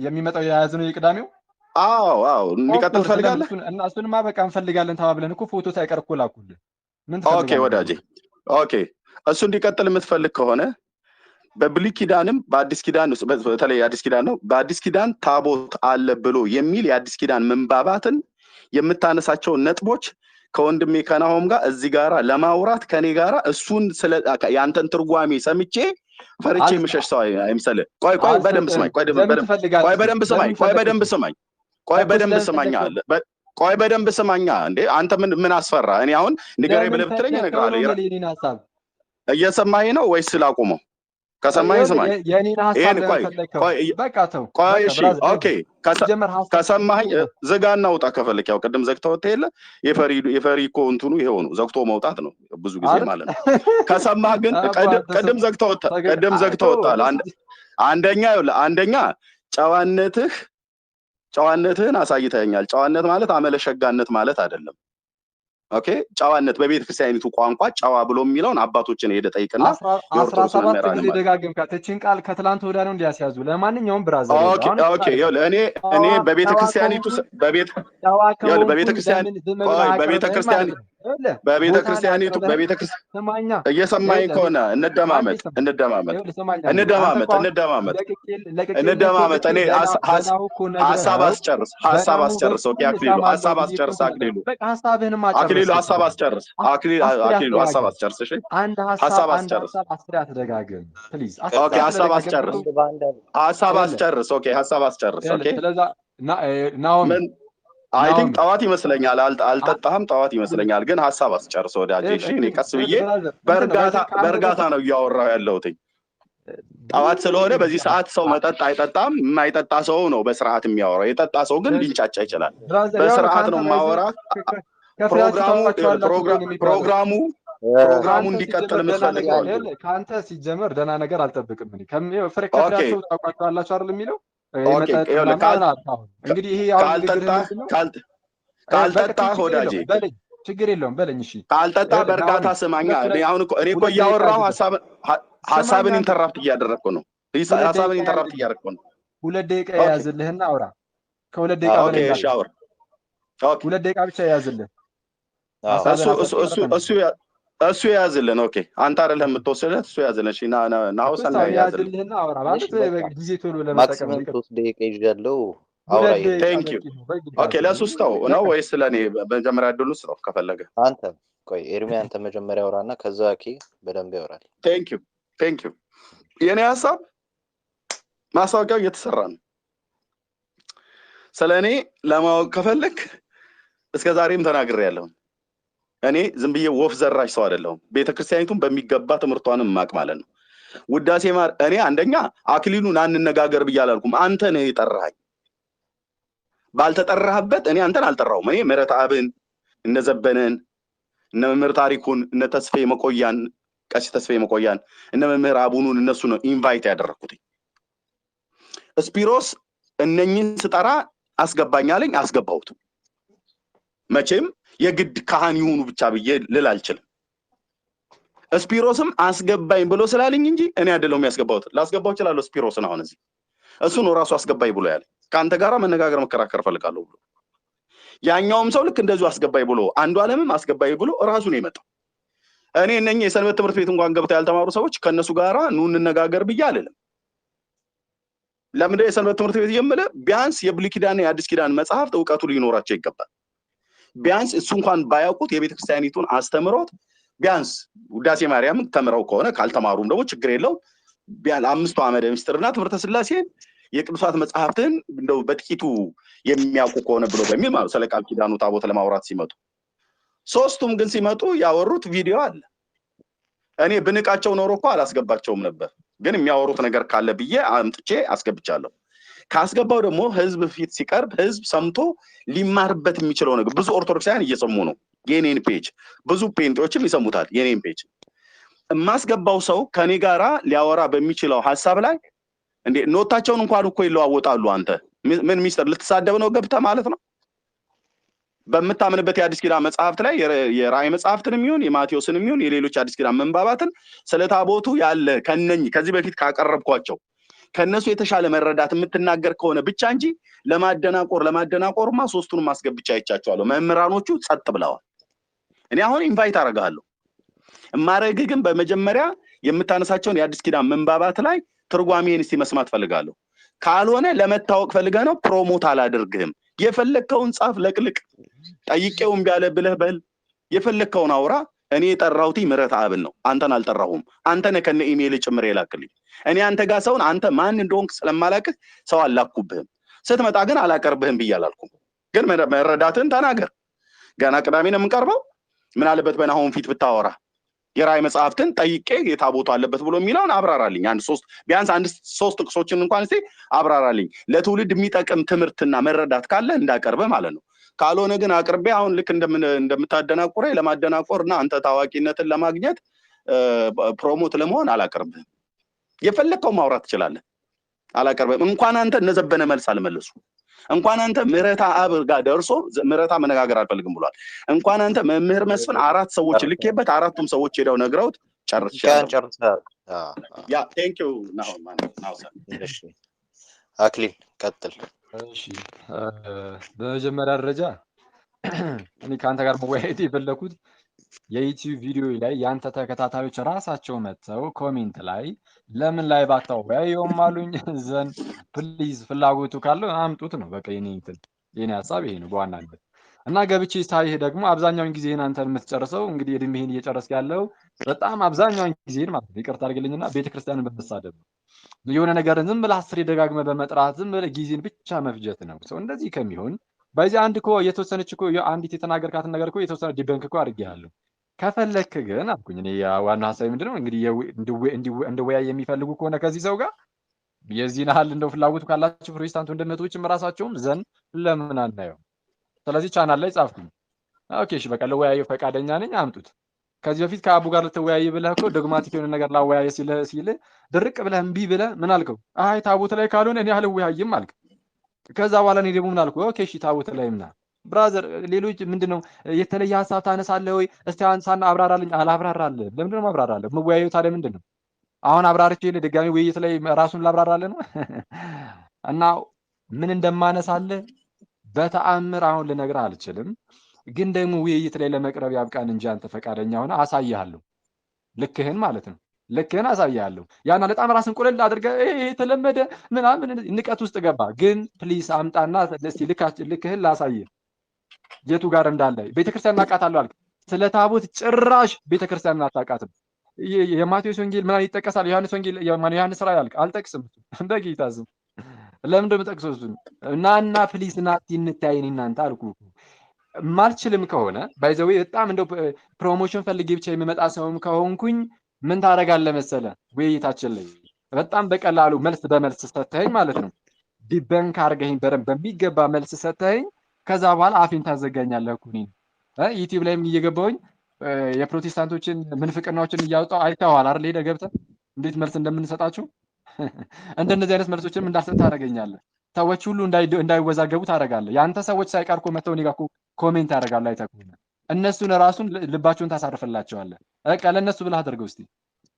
የሚመጣው የያዝነው የቅዳሜው አዎ አዎ፣ እንዲቀጥል ትፈልጋለህ? እና እሱንማ በቃ እንፈልጋለን ተባብለን እኮ ፎቶ ሳይቀር እኮ ላኩልህ። ምን Okay ወዳጄ፣ okay እሱ እንዲቀጥል የምትፈልግ ከሆነ በብሉይ ኪዳንም በአዲስ ኪዳን በተለይ አዲስ ኪዳን ነው። በአዲስ ኪዳን ታቦት አለ ብሎ የሚል የአዲስ ኪዳን ምንባባትን የምታነሳቸውን ነጥቦች ከወንድሜ ከናሆም ጋር እዚህ ጋራ ለማውራት ከኔ ጋራ እሱን ስለ ያንተን ትርጓሜ ሰምቼ ፈርቼ የምሸሽ ሰው አይምሰልህ። ቆይ ቆይ በደንብ ስማኝ። ቆይ ቆይ በደንብ ስማኝ። ቆይ በደንብ ስማኝ። ቆይ በደንብ ስማኝ አለ ቆይ በደንብ ስማኛ። እንዴ አንተ ምን ምን አስፈራ? እኔ አሁን ንገረኝ ብለህ ብትለኝ እነግርሃለሁ። እየሰማኸኝ ነው ወይስ ላቁመው? ከሰማኸኝ ስማኝ። የኔን ሀሳብ ቆይ ቆይ በቃ ተው። ቆይ እሺ፣ okay ከሰማኸኝ ዝጋና ውጣ ከፈለክ። ያው ቅድም ዘግተህ ወጥተህ የለ የፈሪ የፈሪ እኮ እንትኑ ይሄው ነው፣ ዘግቶ መውጣት ነው ብዙ ጊዜ ማለት ነው። ከሰማህ ግን ቅድም ዘግተህ ወጥተህ ቅድም ዘግተህ ወጥተሃል። አንደኛ ይኸውልህ፣ አንደኛ ጨዋነትህ ጨዋነትህን አሳይተኸኛል። ጨዋነት ማለት አመለሸጋነት ማለት አይደለም። Okay ጨዋነት በቤተ ክርስቲያኒቱ ቋንቋ ጨዋ ብሎ የሚለውን አባቶችን ሄደ ጠይቅና 17 ጊዜ ደጋገምካት እችን ቃል ከትላንት ወዲያ ነው እንዲያስያዙ። ለማንኛውም brother Okay okay ይኸውልህ እኔ እኔ በቤተ ክርስቲያኒቱ በቤተ ይኸውልህ በቤተ ክርስቲያን ቆይ በቤተ ክርስቲያን በቤተ ክርስቲያኒቱ በቤተ ክርስቲያን እየሰማኸኝ ከሆነ እንደማመጥ እንደማመጥ እንደማመጥ እንደማመጥ እንደማመጥ እኔ ሀሳብ አስጨርስ ሀሳብ አስጨርስ። Okay አክሊሉ ሀሳብ አስጨርስ። አክሊሉ አክሊሉ ሀሳብ አስጨርስ። አክሊሉ አክሊሉ ሀሳብ አስጨርስ። እሺ አንድ ሀሳብ አስጨርስ። አስሬ አትደጋግም please። Okay ሀሳብ አስጨርስ። ሀሳብ አስጨርስ። Okay ሀሳብ አስጨርስ። Okay ስለዛ ናሆም I think ናሆም ጠዋት ይመስለኛል፣ አልጠጣህም፣ ጠዋት ይመስለኛል። ግን ሀሳብ አስጨርሰ ወዳጄ። እሺ፣ እኔ ቀስ ብዬ brother እንትን ነው በእርጋታ by the ከአንተ በእርጋታ በፊት ነው እያወራሁ ያለሁትኝ። ጠዋት ስለሆነ በዚህ ሰዓት ሰው መጠጥ አይጠጣም። የማይጠጣ ሰው ነው በስርዓት የሚያወራው። የጠጣ ሰው ግን ሊንጫጫ ይችላል። brother ያው ነው በስርዓት ከአንተ ነው by the የማወራ። ከፍሬያችሁ ፕሮግራሙ ታውቋቸዋላችሁ እኮ ነው የሚባለው። ፕሮግራሙ ፕሮግራሙ ከአንተ እንዲቀጥል ሲጀመር ደህና የምትፈልግ ነገር ከሆነ ይኸውልህ፣ ከአንተ ሲጀመር ደህና ነገር አልጠብቅም። እኔ ፍሬ okay ከፍሬያቸው ታውቋቸዋላችሁ አይደል የሚለው okay። የመጠጥ ይኸውልህ ምናምን አልክ። አሁን እንግዲህ ይሄ አሁን ንግግርህ ካልጠጣህ ምንድን ነው? በቃ ካልጠጣህ ችግር ወዳጄ የለውም በለኝ፣ ችግር የለውም በለኝ። እሺ ካልጠጣ ይኸውልህ በእርጋታ ናሆሚ ስማኛ። ሁለት እኔ ሁለት አሁን እኮ እኔ እኮ ሁለት ደቂቃ እያወራሁ ያዝልህ፣ ስማኝ ሀሳብን አንተ interrupt እያደረግኩ ነው። ሁለት ሀሳብን ደቂቃ interrupt ያዝልህ፣ እያደረግኩ ነው። 2 ደቂቃ okay የያዝልህና አውራ። ከ2 ደቂቃ okay በላይ እሺ እንዳትል፣ አውራ። okay 2 ደቂቃ ብቻ የያዝልህ። እሱ ሀሳብህን እሱ እሱ አሳጥረህ እሱ እሱ የያዝልን። okay አንተ አይደለህ የምትወስድለት፣ እሱ ያዝልን። እሺ ናሁሰን እኮ ያዝልን። ያዝልህና አውራ እሺ ማለት በቃ ጊዜ ቶሎ ለመጠቀም ነው። maximum ይቅርታ 3 ደቂቃ ይዣለሁ። አውራ 2 ደቂቃ thank you። በቂ ነው። በቂ okay ለእሱ ስጠው ነው በቃ ወይስ ለእኔ? መጀመሪያ እድሉን ስጠው ከፈለገ። አንተ ቆይ ኤርሚ፣ አንተ መጀመሪያ አውራና ከዛ ኬ በደንብ ያወራል። thank you thank you። የእኔ ሀሳብ ማስታወቂያው እየተሰራ ነው። ስለ እኔ ለማወቅ ከፈለግ እስከ ዛሬም ተናግሬያለሁ። እኔ ዝም ብዬ ወፍ ዘራሽ ሰው አይደለሁም። ቤተክርስቲያኒቱን በሚገባ ትምህርቷንም ማቅ ማለት ነው። ውዳሴ ማር እኔ አንደኛ አክሊሉን አንነጋገር ብዬ አላልኩም። አንተ ነህ የጠራኸኝ። ባልተጠራህበት እኔ አንተን አልጠራሁም። እኔ ምህረት አብን እነ ዘበነን እነ መምህር ታሪኩን እነ ተስፋዬ መቆያን ቀሲስ ተስፋዬ መቆያን እነ መምህር አቡኑን እነሱ ነው invite ያደረኩት። ስፒሮስ እነኝን ስጠራ አስገባኝ አለኝ፣ አስገባሁት። መቼም የግድ ካህን ይሁኑ ብቻ ብዬ ልል አልችልም። ስፒሮስም አስገባኝ ብሎ ስላለኝ እንጂ እኔ አይደለሁም ያስገባሁት። ላስገባው እችላለሁ ስፒሮስን። አሁን እዚህ እሱ ነው ራሱ አስገባኝ ብሎ ያለ። ከአንተ ጋራ መነጋገር መከራከር እፈልጋለሁ ብሎ ያኛውም ሰው ልክ እንደዚሁ አስገባኝ ብሎ አንዱ ዓለምም አስገባኝ ብሎ ራሱ ነው የመጣው። እኔ እነኚህ የሰንበት ትምህርት ቤት እንኳን ገብተው ያልተማሩ ሰዎች ከእነሱ ጋራ ኑ እንነጋገር ብዬ አልልም። ለምንድን ነው የሰንበት ትምህርት ቤት የምልህ? ቢያንስ የብሉይ ኪዳንና የአዲስ ኪዳን መጽሐፍት እውቀቱ ሊኖራቸው ይገባል። ቢያንስ እሱ እንኳን ባያውቁት የቤተ ክርስቲያኒቱን አስተምሮት ቢያንስ ውዳሴ ማርያምን ተምረው ከሆነ ካልተማሩም ደግሞ ችግር የለውም። ቢያንስ አምስቱ አመደ ምስጢርና ትምህርተ ስላሴን የቅዱሳት መጽሐፍትን እንደው በጥቂቱ የሚያውቁ ከሆነ ብሎ በሚል ማለት ስለ ቃል ኪዳኑ ታቦት ለማውራት ሲመጡ ሶስቱም ግን ሲመጡ ያወሩት ቪዲዮ አለ። እኔ ብንቃቸው ኖሮ እኮ አላስገባቸውም ነበር። ግን የሚያወሩት ነገር ካለ ብዬ አምጥቼ አስገብቻለሁ። ካስገባው ደግሞ ህዝብ ፊት ሲቀርብ ህዝብ ሰምቶ ሊማርበት የሚችለው ነገር ብዙ ኦርቶዶክሳውያን እየሰሙ ነው የኔን page፣ ብዙ ጴንጤዎችም ይሰሙታል የኔን page። የማስገባው ሰው ከኔ ጋራ ሊያወራ በሚችለው ሀሳብ ላይ እንዴ ኖታቸውን እንኳን እኮ ይለዋወጣሉ። አንተ ምን ሚስጥር ልትሳደብ ነው ገብተህ ማለት ነው? በምታምንበት የአዲስ ኪዳን መጽሐፍት ላይ የራእይ መጽሐፍትንም ይሁን የማቴዎስንም ይሁን የሌሎች አዲስ ኪዳን መንባባትን ስለ ታቦቱ ያለ ከነኝ ከዚህ በፊት ካቀረብኳቸው ከነሱ የተሻለ መረዳት የምትናገር ከሆነ ብቻ እንጂ ለማደናቆርማ ሶስቱንም አስገብቼ አይቻቸዋለሁ። መምህራኖቹ ጸጥ ብለዋል። እኔ አሁን invite አደርግሃለሁ። እማረግህ ግን በመጀመሪያ የምታነሳቸውን የአዲስ ኪዳን መንባባት ላይ ትርጓሜን እስቲ መስማት ፈልጋለሁ። ካልሆነ ለመታወቅ ፈልገህ ነው፣ promote አላደርግህም። የፈለግከውን ጻፍ፣ ለቅልቅ፣ ጠይቄው እምቢ አለ ብለህ በል፣ የፈለግከውን አውራ። እኔ የጠራሁት ምህረት አብን ነው፣ አንተን አልጠራሁም። አንተ ነህ ከነ ኢሜይል ጭምር የላክልኝ። እኔ አንተ ጋር ሰውን አንተ ማን እንደሆንክ ስለማላቅህ ሰው አላኩብህም። ስትመጣ ግን አላቀርብህም ብዬ አላልኩም። ግን መረዳትህን ተናገር። ገና ቅዳሜ ነው የምንቀርበው። ምን አለበት በናሆም ፊት ብታወራ? የራእይ መጽሐፍትን ጠይቄ የታቦቱ አለበት ብሎ የሚለውን አብራራልኝ። አንድ ሶስት ቢያንስ አንድ ሶስት ጥቅሶችን እንኳን እስቲ አብራራልኝ። ለትውልድ የሚጠቅም ትምህርትና መረዳት ካለ እንዳቀርበ ማለት ነው። ካልሆነ ግን አቅርቤ አሁን ልክ እንደምታደናቁረኝ ለማደናቆርና አንተ ታዋቂነትን ለማግኘት promote ለመሆን አላቀርብህም። የፈለግከው ማውራት ትችላለህ፣ አላቀርብህም። እንኳን አንተ እነዘበነ መልስ አልመለሱ። እንኳን አንተ ምህረታ አብ ጋር ደርሶ ምህረታ መነጋገር አልፈልግም ብሏል። እንኳን አንተ መምህር መስፍን አራት ሰዎች ልኬበት አራቱም ሰዎች ሄደው ነግረውት ጨርሻለሁ። ጨርሰሃል። yeah thank you ናሆም ናውሰን። እሺ አክሊል ቀጥል። እሺ በመጀመሪያ ደረጃ እኔ ከአንተ ጋር መወያየት የፈለኩት የዩቲዩብ ቪዲዮ ላይ የአንተ ተከታታዮች ራሳቸው መጥተው comment ላይ ለምን ላይ ባታወያየውም አሉኝ። then please ፍላጎቱ ካለው አምጡት ነው በቃ የኔ እንትን የኔ ሀሳብ ይሄ ነው በዋናነት። እና ገብቼ ሳይህ ደግሞ አብዛኛውን ጊዜህን አንተን የምትጨርሰው እንግዲህ እድሜህን እየጨረስክ ያለው በጣም አብዛኛውን ጊዜህን ማለት ነው፣ ይቅርታ አድርግልኝና ቤተክርስቲያንን በመሳደብ ነው። የሆነ ነገርን ዝም ብለህ አስሬ ደጋግመህ በመጥራት ዝም ብለህ ጊዜን ብቻ መፍጀት ነው። ሰው እንደዚህ ከሚሆን በዚህ አንድ እኮ የተወሰነች እኮ አንዲት የተናገርካትን ነገር እኮ የተወሰነ debunk እኮ አድርጌሃለሁ። ከፈለክ ግን አልኩኝ እኔ ዋናው ሀሳቤ ምንድነው እንግዲህ እንድወያይ የሚፈልጉ ከሆነ ከዚህ ሰው ጋር የዚህን ያህል እንደው ፍላጎቱ ካላቸው ፕሮቴስታንት ወንድምቶችም ራሳቸውም ዘን ለምን አናየው? ስለዚህ ቻናል ላይ ጻፍኩኝ። okay እሺ በቃ ልወያየው ፈቃደኛ ነኝ፣ አምጡት። ከዚህ በፊት ከአቡ ጋር ልትወያይ ብለህ እኮ dogmatic የሆነ ነገር ላወያየ ሲል ድርቅ ብለህ እምቢ ብለህ ምን አልከው? አይ ታቦት ላይ ካልሆነ እኔ አልወያይም አልክ። ከዛ በኋላ እኔ ደግሞ ምን አልኩ? okay እሺ ታቦት ላይ ምና brother፣ ሌሎች ምንድነው የተለየ ሀሳብ ታነሳለህ ወይ? እስቲ አንሳና አብራራልኝ። አላብራራልህም። ለምንድነው ማብራራልህ? መወያየው ታዲያ ምንድነው? አሁን አብራርቼ ድጋሚ ውይይት ላይ ራሱን ላብራራልህ ነው? እና ምን እንደማነሳልህ በተአምር አሁን ልነግርህ አልችልም። ግን ደግሞ ውይይት ላይ ለመቅረብ ያብቃን እንጂ አንተ ፈቃደኛ ሆነ አሳይሃለሁ። ልክህን ማለት ነው። ልክህን አሳይሃለሁ። ያን በጣም ራስን ቁልል አድርገህ ይሄ የተለመደ ምናምን ንቀት ውስጥ ገባ። ግን please አምጣና እስቲ ልክህን ላሳይህ የቱ ጋር እንዳለ። ቤተክርስቲያን አውቃታለሁ አልክ። ስለ ታቦት ጭራሽ ቤተክርስቲያንን አታውቃትም። የማቴዎስ ወንጌል ምናምን ይጠቀሳል። ዮሐንስ ወንጌል ዮሐንስ ራእይ አልክ። አልጠቅስም በጌታ ስም። ለምን እንደምጠቅሰው እሱን ናና please ና እንተያይ እናንተ አልኩ። ማልችልም ከሆነ by the way በጣም እንደው promotion ፈልጌ ብቻ የምመጣ ሰውም ከሆንኩኝ ምን ታደርጋለህ መሰለህ? ውይይታችን ላይ በጣም በቀላሉ መልስ በመልስ ሰተኸኝ ማለት ነው። debunk አድርገኸኝ በደንብ በሚገባ መልስ ሰተኸኝ ከዛ በኋላ አፌን ታዘጋኛለህ እኮ እኔን። ዩቲዩብ ላይም እየገባሁኝ የፕሮቴስታንቶችን ምንፍቅናዎችን እያወጣሁ አይተኸዋል አይደል? ሄደህ ገብተህ እንዴት መልስ እንደምንሰጣቸው እንደነዚህ አይነት መልሶችንም እንዳልሰጥ ታደርገኛለህ። ሰዎች ሁሉ እንዳይወዛገቡ ታደርጋለህ። ያንተ ሰዎች ሳይቀር እኮ መተው እኔ ጋር እኮ comment ያደርጋሉ። አይተህ ከሆነ እነሱን ራሱን ልባቸውን ታሳርፍላቸዋለህ። በቃ ለእነሱ ብለህ አድርገው እስቲ።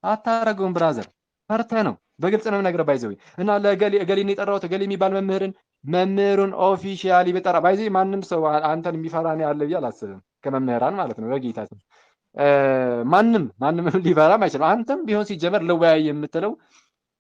አታረገውም brother፣ ፈርተህ ነው። በግልጽ ነው የምነግርህ። by the way እና ለገሌ እገሌን የጠራሁት እገሌ የሚባል መምህሩን officially በጠራ by the way ማንም ሰው አንተን የሚፈራ ነው ያለ ብዬ አላስብም። ከመምህራን ማለት ነው። በጌታ ስም ማንም ማንም ሊፈራም አይችልም። አንተም ቢሆን ሲጀመር ልወያይ የምትለው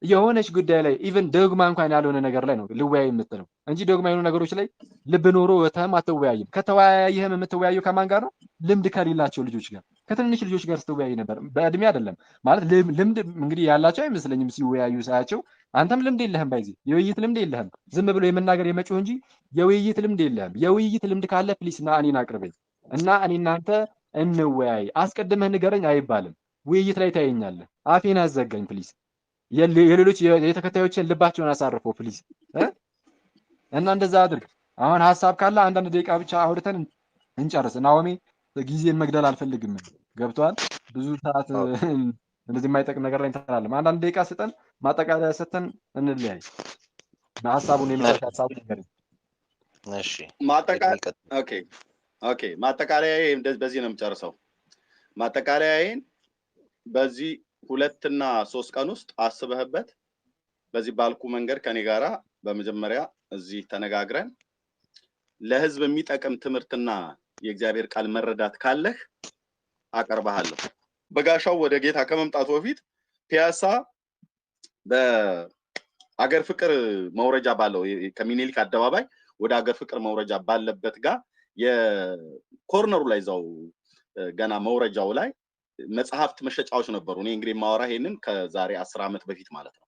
የሆነች ጉዳይ ላይ even ዶግማ እንኳን ያልሆነ ነገር ላይ ነው ልወያይ የምትለው እንጂ ዶግማ የሆኑ ነገሮች ላይ ልብ ኖሮ ወተህም አትወያይም። ከተወያየህም የምትወያየው ከማን ጋር ነው? ልምድ ከሌላቸው ልጆች ጋር፣ ከትንንሽ ልጆች ጋር ስትወያይ ነበር። በእድሜ አይደለም ማለት ልምድ እንግዲህ ያላቸው አይመስለኝም ሲወያዩ ሳያቸው። አንተም ልምድ የለህም፣ by the way የውይይት ልምድ የለህም። ዝም ብሎ የመናገር የመጮህ እንጂ የውይይት ልምድ የለህም። የውይይት ልምድ ካለ please ና እኔን አቅርበኝ እና እኔ እናንተ እንወያይ። አስቀድመህ ንገረኝ አይባልም። ውይይት ላይ ታየኛለህ። አፌን አዘጋኝ please። የሌሎች የተከታዮችን ልባቸውን አሳርፎ please እና እንደዛ አድርግ። አሁን ሀሳብ ካለ አንዳንድ ደቂቃ ብቻ አውርተን እንጨርስ። ናኦሚ ጊዜን መግደል አልፈልግም። ገብቷል። ብዙ ሰዓት እንደዚህ የማይጠቅም ነገር ላይ እንተናለን። አንዳንድ ደቂቃ ስጠን፣ ማጠቃለያ ሰተን እንለያይ። ሀሳቡን የመጨረሻ ሀሳቡን ንገረኝ። እሺ okay okay። ማጠቃለያዬ በዚህ ነው የምጨርሰው። ማጠቃለያዬን በዚህ 2 እና 3 ቀን ውስጥ አስበህበት በዚህ ባልኩ መንገድ ከኔ ጋራ በመጀመሪያ እዚህ ተነጋግረን ለህዝብ የሚጠቅም ትምህርትና የእግዚአብሔር ቃል መረዳት ካለህ አቀርብሃለሁ። በጋሻው ወደ ጌታ ከመምጣቱ በፊት ፒያሳ በአገር ፍቅር መውረጃ ባለው ከሚኒሊክ አደባባይ ወደ አገር ፍቅር መውረጃ ባለበት ጋር የኮርነሩ ላይ እዛው ገና መውረጃው ላይ መጽሐፍት መሸጫዎች ነበሩ። እኔ እንግዲህ የማወራ ይሄንን ከዛሬ 10 ዓመት በፊት ማለት ነው።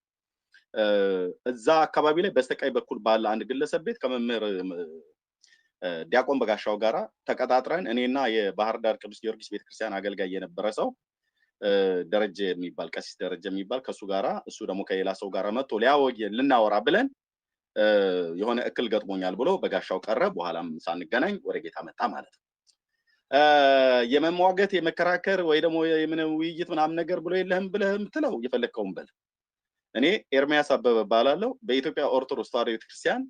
እዛ አካባቢ ላይ በስተቀኝ በኩል ባለ አንድ ግለሰብ ቤት ከመምህር ዲያቆን በጋሻው ጋራ ተቀጣጥረን እኔና የባህር ዳር ቅዱስ ጊዮርጊስ ቤተክርስቲያን አገልጋይ የነበረ ሰው ደረጀ የሚባል ቀሲስ ደረጀ የሚባል ከሱ ጋራ እሱ ደግሞ ከሌላ ሰው ጋራ መጥቶ ሊያወየን ልናወራ ብለን የሆነ እክል ገጥሞኛል ብሎ በጋሻው ቀረ። በኋላም ሳንገናኝ ወደ ጌታ መጣ ማለት ነው። የመሟገት የመከራከር ወይ ደግሞ የምን ውይይት ምናምን ነገር ብሎ የለህም ብለህ የምትለው የፈለግከውን በል። እኔ ኤርሚያስ አበበ እባላለሁ። በኢትዮጵያ ኦርቶዶክስ ተዋሕዶ ቤተክርስቲያን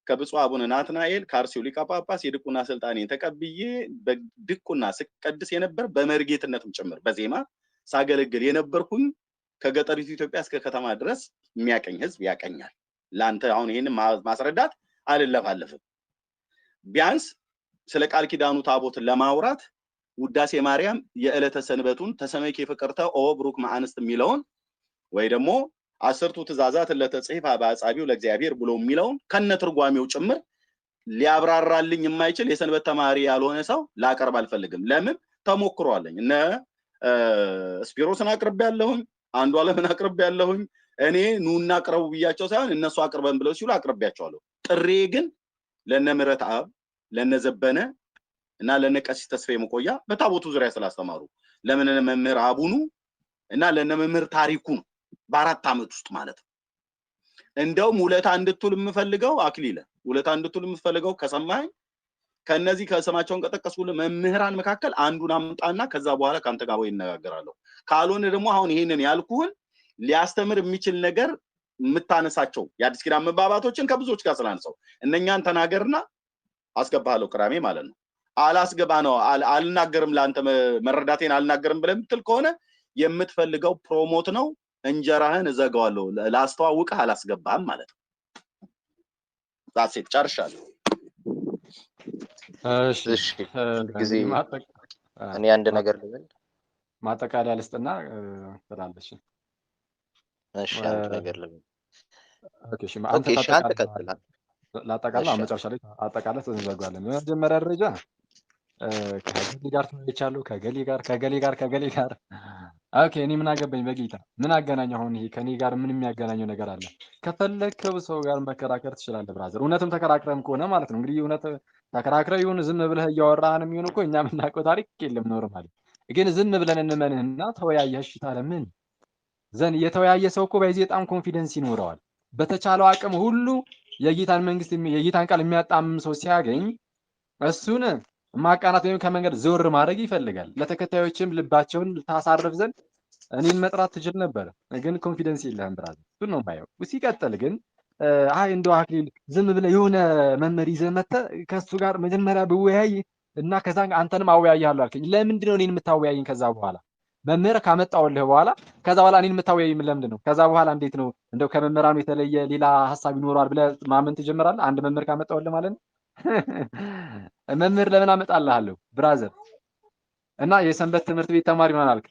ከብፁዕ አቡነ ናትናኤል ከአርሲው ሊቀ ጳጳስ የድቁና ስልጣኔን ተቀብዬ በድቁና ስቀድስ የነበር በመርጌትነትም ጭምር በዜማ ሳገለግል የነበርኩኝ ከገጠሪቱ ኢትዮጵያ እስከ ከተማ ድረስ የሚያቀኝ ህዝብ ያቀኛል። ላንተ አሁን ይሄንን ማስረዳት አልለፋለፍም። ቢያንስ ስለ ቃል ኪዳኑ ታቦት ለማውራት ውዳሴ ማርያም የዕለተ ሰንበቱን ተሰመይኪ ፍቅርተ ኦ ብሩክ መአንስት የሚለውን ወይ ደግሞ አስርቱ ትእዛዛት ለተጽሕፈ በአጻቢው ለእግዚአብሔር ብሎ የሚለውን ከነትርጓሜው ጭምር ሊያብራራልኝ የማይችል የሰንበት ተማሪ ያልሆነ ሰው ላቀርብ አልፈልግም። ለምን ተሞክሯለኝ። እነ ስፒሮስን አቅርቤያለሁኝ፣ አንዱ አለምን አቅርቤያለሁኝ። እኔ ኑና አቅርቡ ብያቸው ሳይሆን እነሱ አቅርበን ብለው ሲሉ አቅርቤያቸዋለሁ። ጥሬ ግን ለነ ምህረት አብ ለነዘበነ እና ለነ ቀሲስ ተስፋዬ መቆያ በታቦቱ ዙሪያ ስላስተማሩ፣ ለምን መምህር አቡኑ እና ለነ መምህር ታሪኩ ነው፣ በ4 ዓመት ውስጥ ማለት ነው። እንደውም ውለታ እንድትውል የምፈልገው አክሊለ፣ ውለታ እንድትውል የምፈልገው ከሰማኝ ከነዚህ ከስማቸውን ከጠቀስኩልህ መምህራን መካከል አንዱን አምጣና ከዛ በኋላ ከአንተ ጋር ወይ እነጋገራለሁ። ካልሆነ ደግሞ አሁን ይሄንን ያልኩህን ሊያስተምር የሚችል ነገር የምታነሳቸው የአዲስ ኪዳን መባባቶችን ከብዙዎች ጋር ስላነሳው እነኛን ተናገርና አስገባለሁ ቅዳሜ ማለት ነው። አላስገባ ነው አልናገርም፣ ለአንተ መረዳቴን አልናገርም ብለህ የምትል ከሆነ የምትፈልገው promote ነው፣ እንጀራህን እዘጋዋለሁ፣ ላስተዋውቅህ አላስገባህም ማለት ነው። That's it፣ ጨርሻለሁ። እሺ። እሺ ጊዜ እኔ አንድ ነገር ልበል። ማጠቃለያ ልስጥና ትላለች። እሺ አንድ ነገር ልበል። Okay እሺ፣ አንተ Okay እሺ፣ አንተ ቀጥል። ላጠቃልል፣ መጨረሻ ላይ አጠቃለህ እንዘጋዋለን። በመጀመሪያ ደረጃ ከገሌ ጋር ተወያይቻለሁ፣ ከገሌ ጋር፣ ከገሌ ጋር፣ ከገሌ ጋር። Okay እኔ ምን አገባኝ በጌታ፣ ምን አገናኘው? አሁን ይሄ ከኔ ጋር ምን የሚያገናኘው ነገር አለ? ከፈለግከው ሰው ጋር መከራከር ትችላለህ brother። እውነትም ተከራክረህም ከሆነ ማለት ነው። እንግዲህ እውነት ተከራክረህ ይሁን ዝም ብለህ እያወራህንም ይሁን እኮ እኛ የምናውቀው ታሪክ የለም። Normally ግን ዝም ብለን እንመንህና ተወያየህ፣ እሺ ታለ ምን ዘን የተወያየ ሰው እኮ በዚህ በጣም confidence ይኖረዋል። በተቻለው አቅም ሁሉ የጌታን መንግስት የጌታን ቃል የሚያጣምም ሰው ሲያገኝ እሱን ማቃናት ወይም ከመንገድ ዞር ማድረግ ይፈልጋል። ለተከታዮችም ልባቸውን ታሳርፍ ዘንድ እኔን መጥራት ትችል ነበር፣ ግን confidence የለህም brother። እሱን ነው የማየው። ሲቀጥል ግን አይ እንደው አክሊል ዝም ብለህ የሆነ መምህር ይዘህ መተህ ከእሱ ጋር መጀመሪያ ብወያይ እና ከዛ አንተንም አወያይሃለሁ አልከኝ። ለምንድን ነው እኔን የምታወያይኝ? ከዛ በኋላ መምህር ካመጣሁልህ በኋላ ከዛ በኋላ እኔን የምታወያይኝ ለምንድን ነው? ከዛ በኋላ እንዴት ነው እንደው ከመምህራኑ የተለየ ሌላ ሀሳብ ይኖረዋል ብለህ ማመን ትጀምራለህ? አንድ መምህር ካመጣሁልህ ማለት ነው። መምህር ለምን አመጣልሃለሁ brother? እና የሰንበት ትምህርት ቤት ተማሪ ምናምን አልክ፣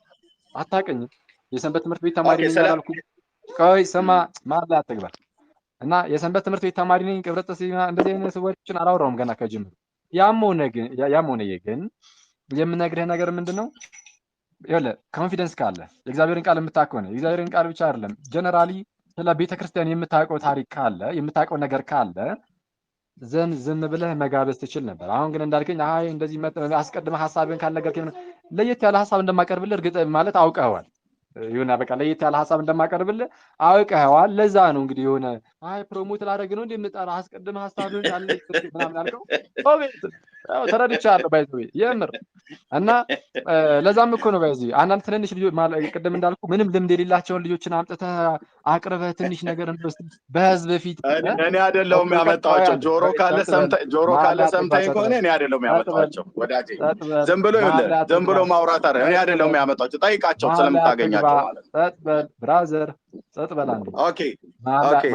አታውቅኝም። የሰንበት ትምህርት ቤት ተማሪ ነኝ አላልኩም። ቆይ ስማ፣ መሀል ላይ አትግባ። እና የሰንበት ትምህርት ቤት ተማሪ ነኝ ቅብረጥስ እንደዚህ አይነት ወሬዎችን አላወራሁም ገና ከጅምሩ። ያም ሆነ ግን የምነግርህ ነገር ምንድነው? ይኸውልህ confidence ካለ፣ የእግዚአብሔርን ቃል የምታውቅ ከሆነ፣ የእግዚአብሔርን ቃል ብቻ አይደለም generally ስለ ቤተክርስቲያን የምታውቀው ታሪክ ካለ፣ የምታውቀው ነገር ካለ then ዝም ብለህ መጋበዝ ትችል ነበር። አሁን ግን እንዳልከኝ አይ እንደዚህ አስቀድመህ ሀሳብህን ካልነገርከኝ ለየት ያለ ሀሳብ እንደማቀርብልህ እርግጥ ማለት አውቀኸዋል። ይሁን በቃ ለየት ያለ ሀሳብ እንደማቀርብልህ አውቀኸዋል። ለዛ ነው እንግዲህ የሆነ አይ promote ላደርግ ነው እንደምጠራ አስቀድመህ ሀሳብህን ካልነገርከኝ ምናምን ያልከው። ተረድቻለሁ by the way የምር። እና ለዛም እኮ ነው by the way አንዳንድ ትንንሽ ልጆች ቅድም እንዳልኩ ምንም ልምድ የሌላቸውን ልጆችን አምጥተህ አቅርበህ ትንሽ ነገር እንደው በህዝብ ፊት እኔ አይደለሁም ያመጣኋቸው። ጆሮ ካለ ሰምተህ ጆሮ ካለ ሰምተህ ከሆነ እኔ አይደለሁም ያመጣኋቸው ወዳጄ። ዝም ብሎ ይኸውልህ ዝም ብሎ ማውራት አይደለም። እኔ አይደለሁም ያመጣኋቸው፣ ጠይቃቸው ስለምታገኛቸው ማለት ነው። ጸጥ በል brother፣ ጸጥ በል አንዴ። Okay okay፣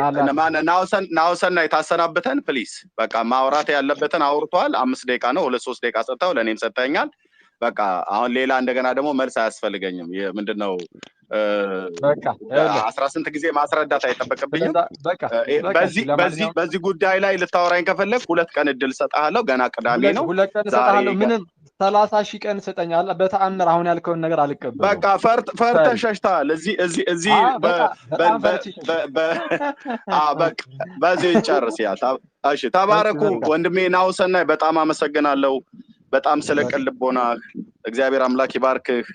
ናውሰን ታሰናብተን please። በቃ ማውራት ያለበትን አውርቷል። 5 ደቂቃ ነው፣ 2-3 ደቂቃ ሰጥተው ለእኔም ሰጥተኛል። በቃ አሁን ሌላ እንደገና ደግሞ መልስ አያስፈልገኝም። ምንድነው በቃ 18 ጊዜ ማስረዳት አይጠበቅብኝም። በዚህ ጉዳይ ላይ ልታወራኝ ከፈለግ 2 ቀን እድል እሰጥሃለሁ። ገና ቅዳሜ ነው። 2 ቀን እሰጥሃለሁ። ምንም 30 ሺህ ቀን እሰጠኛለህ። በተአምር አሁን ያልከውን ነገር አልቀበልም። በቃ ፈርተህ ሸሽተሃል። እዚህ እዚህ እዚህ በቃ በዚህ ጨርስ። ያ እሺ፣ ተባረኩ ወንድሜ ናሁሰናይ፣ በጣም አመሰግናለሁ። በጣም ስለ ቅን ልቦናህ እግዚአብሔር አምላክ ይባርክህ።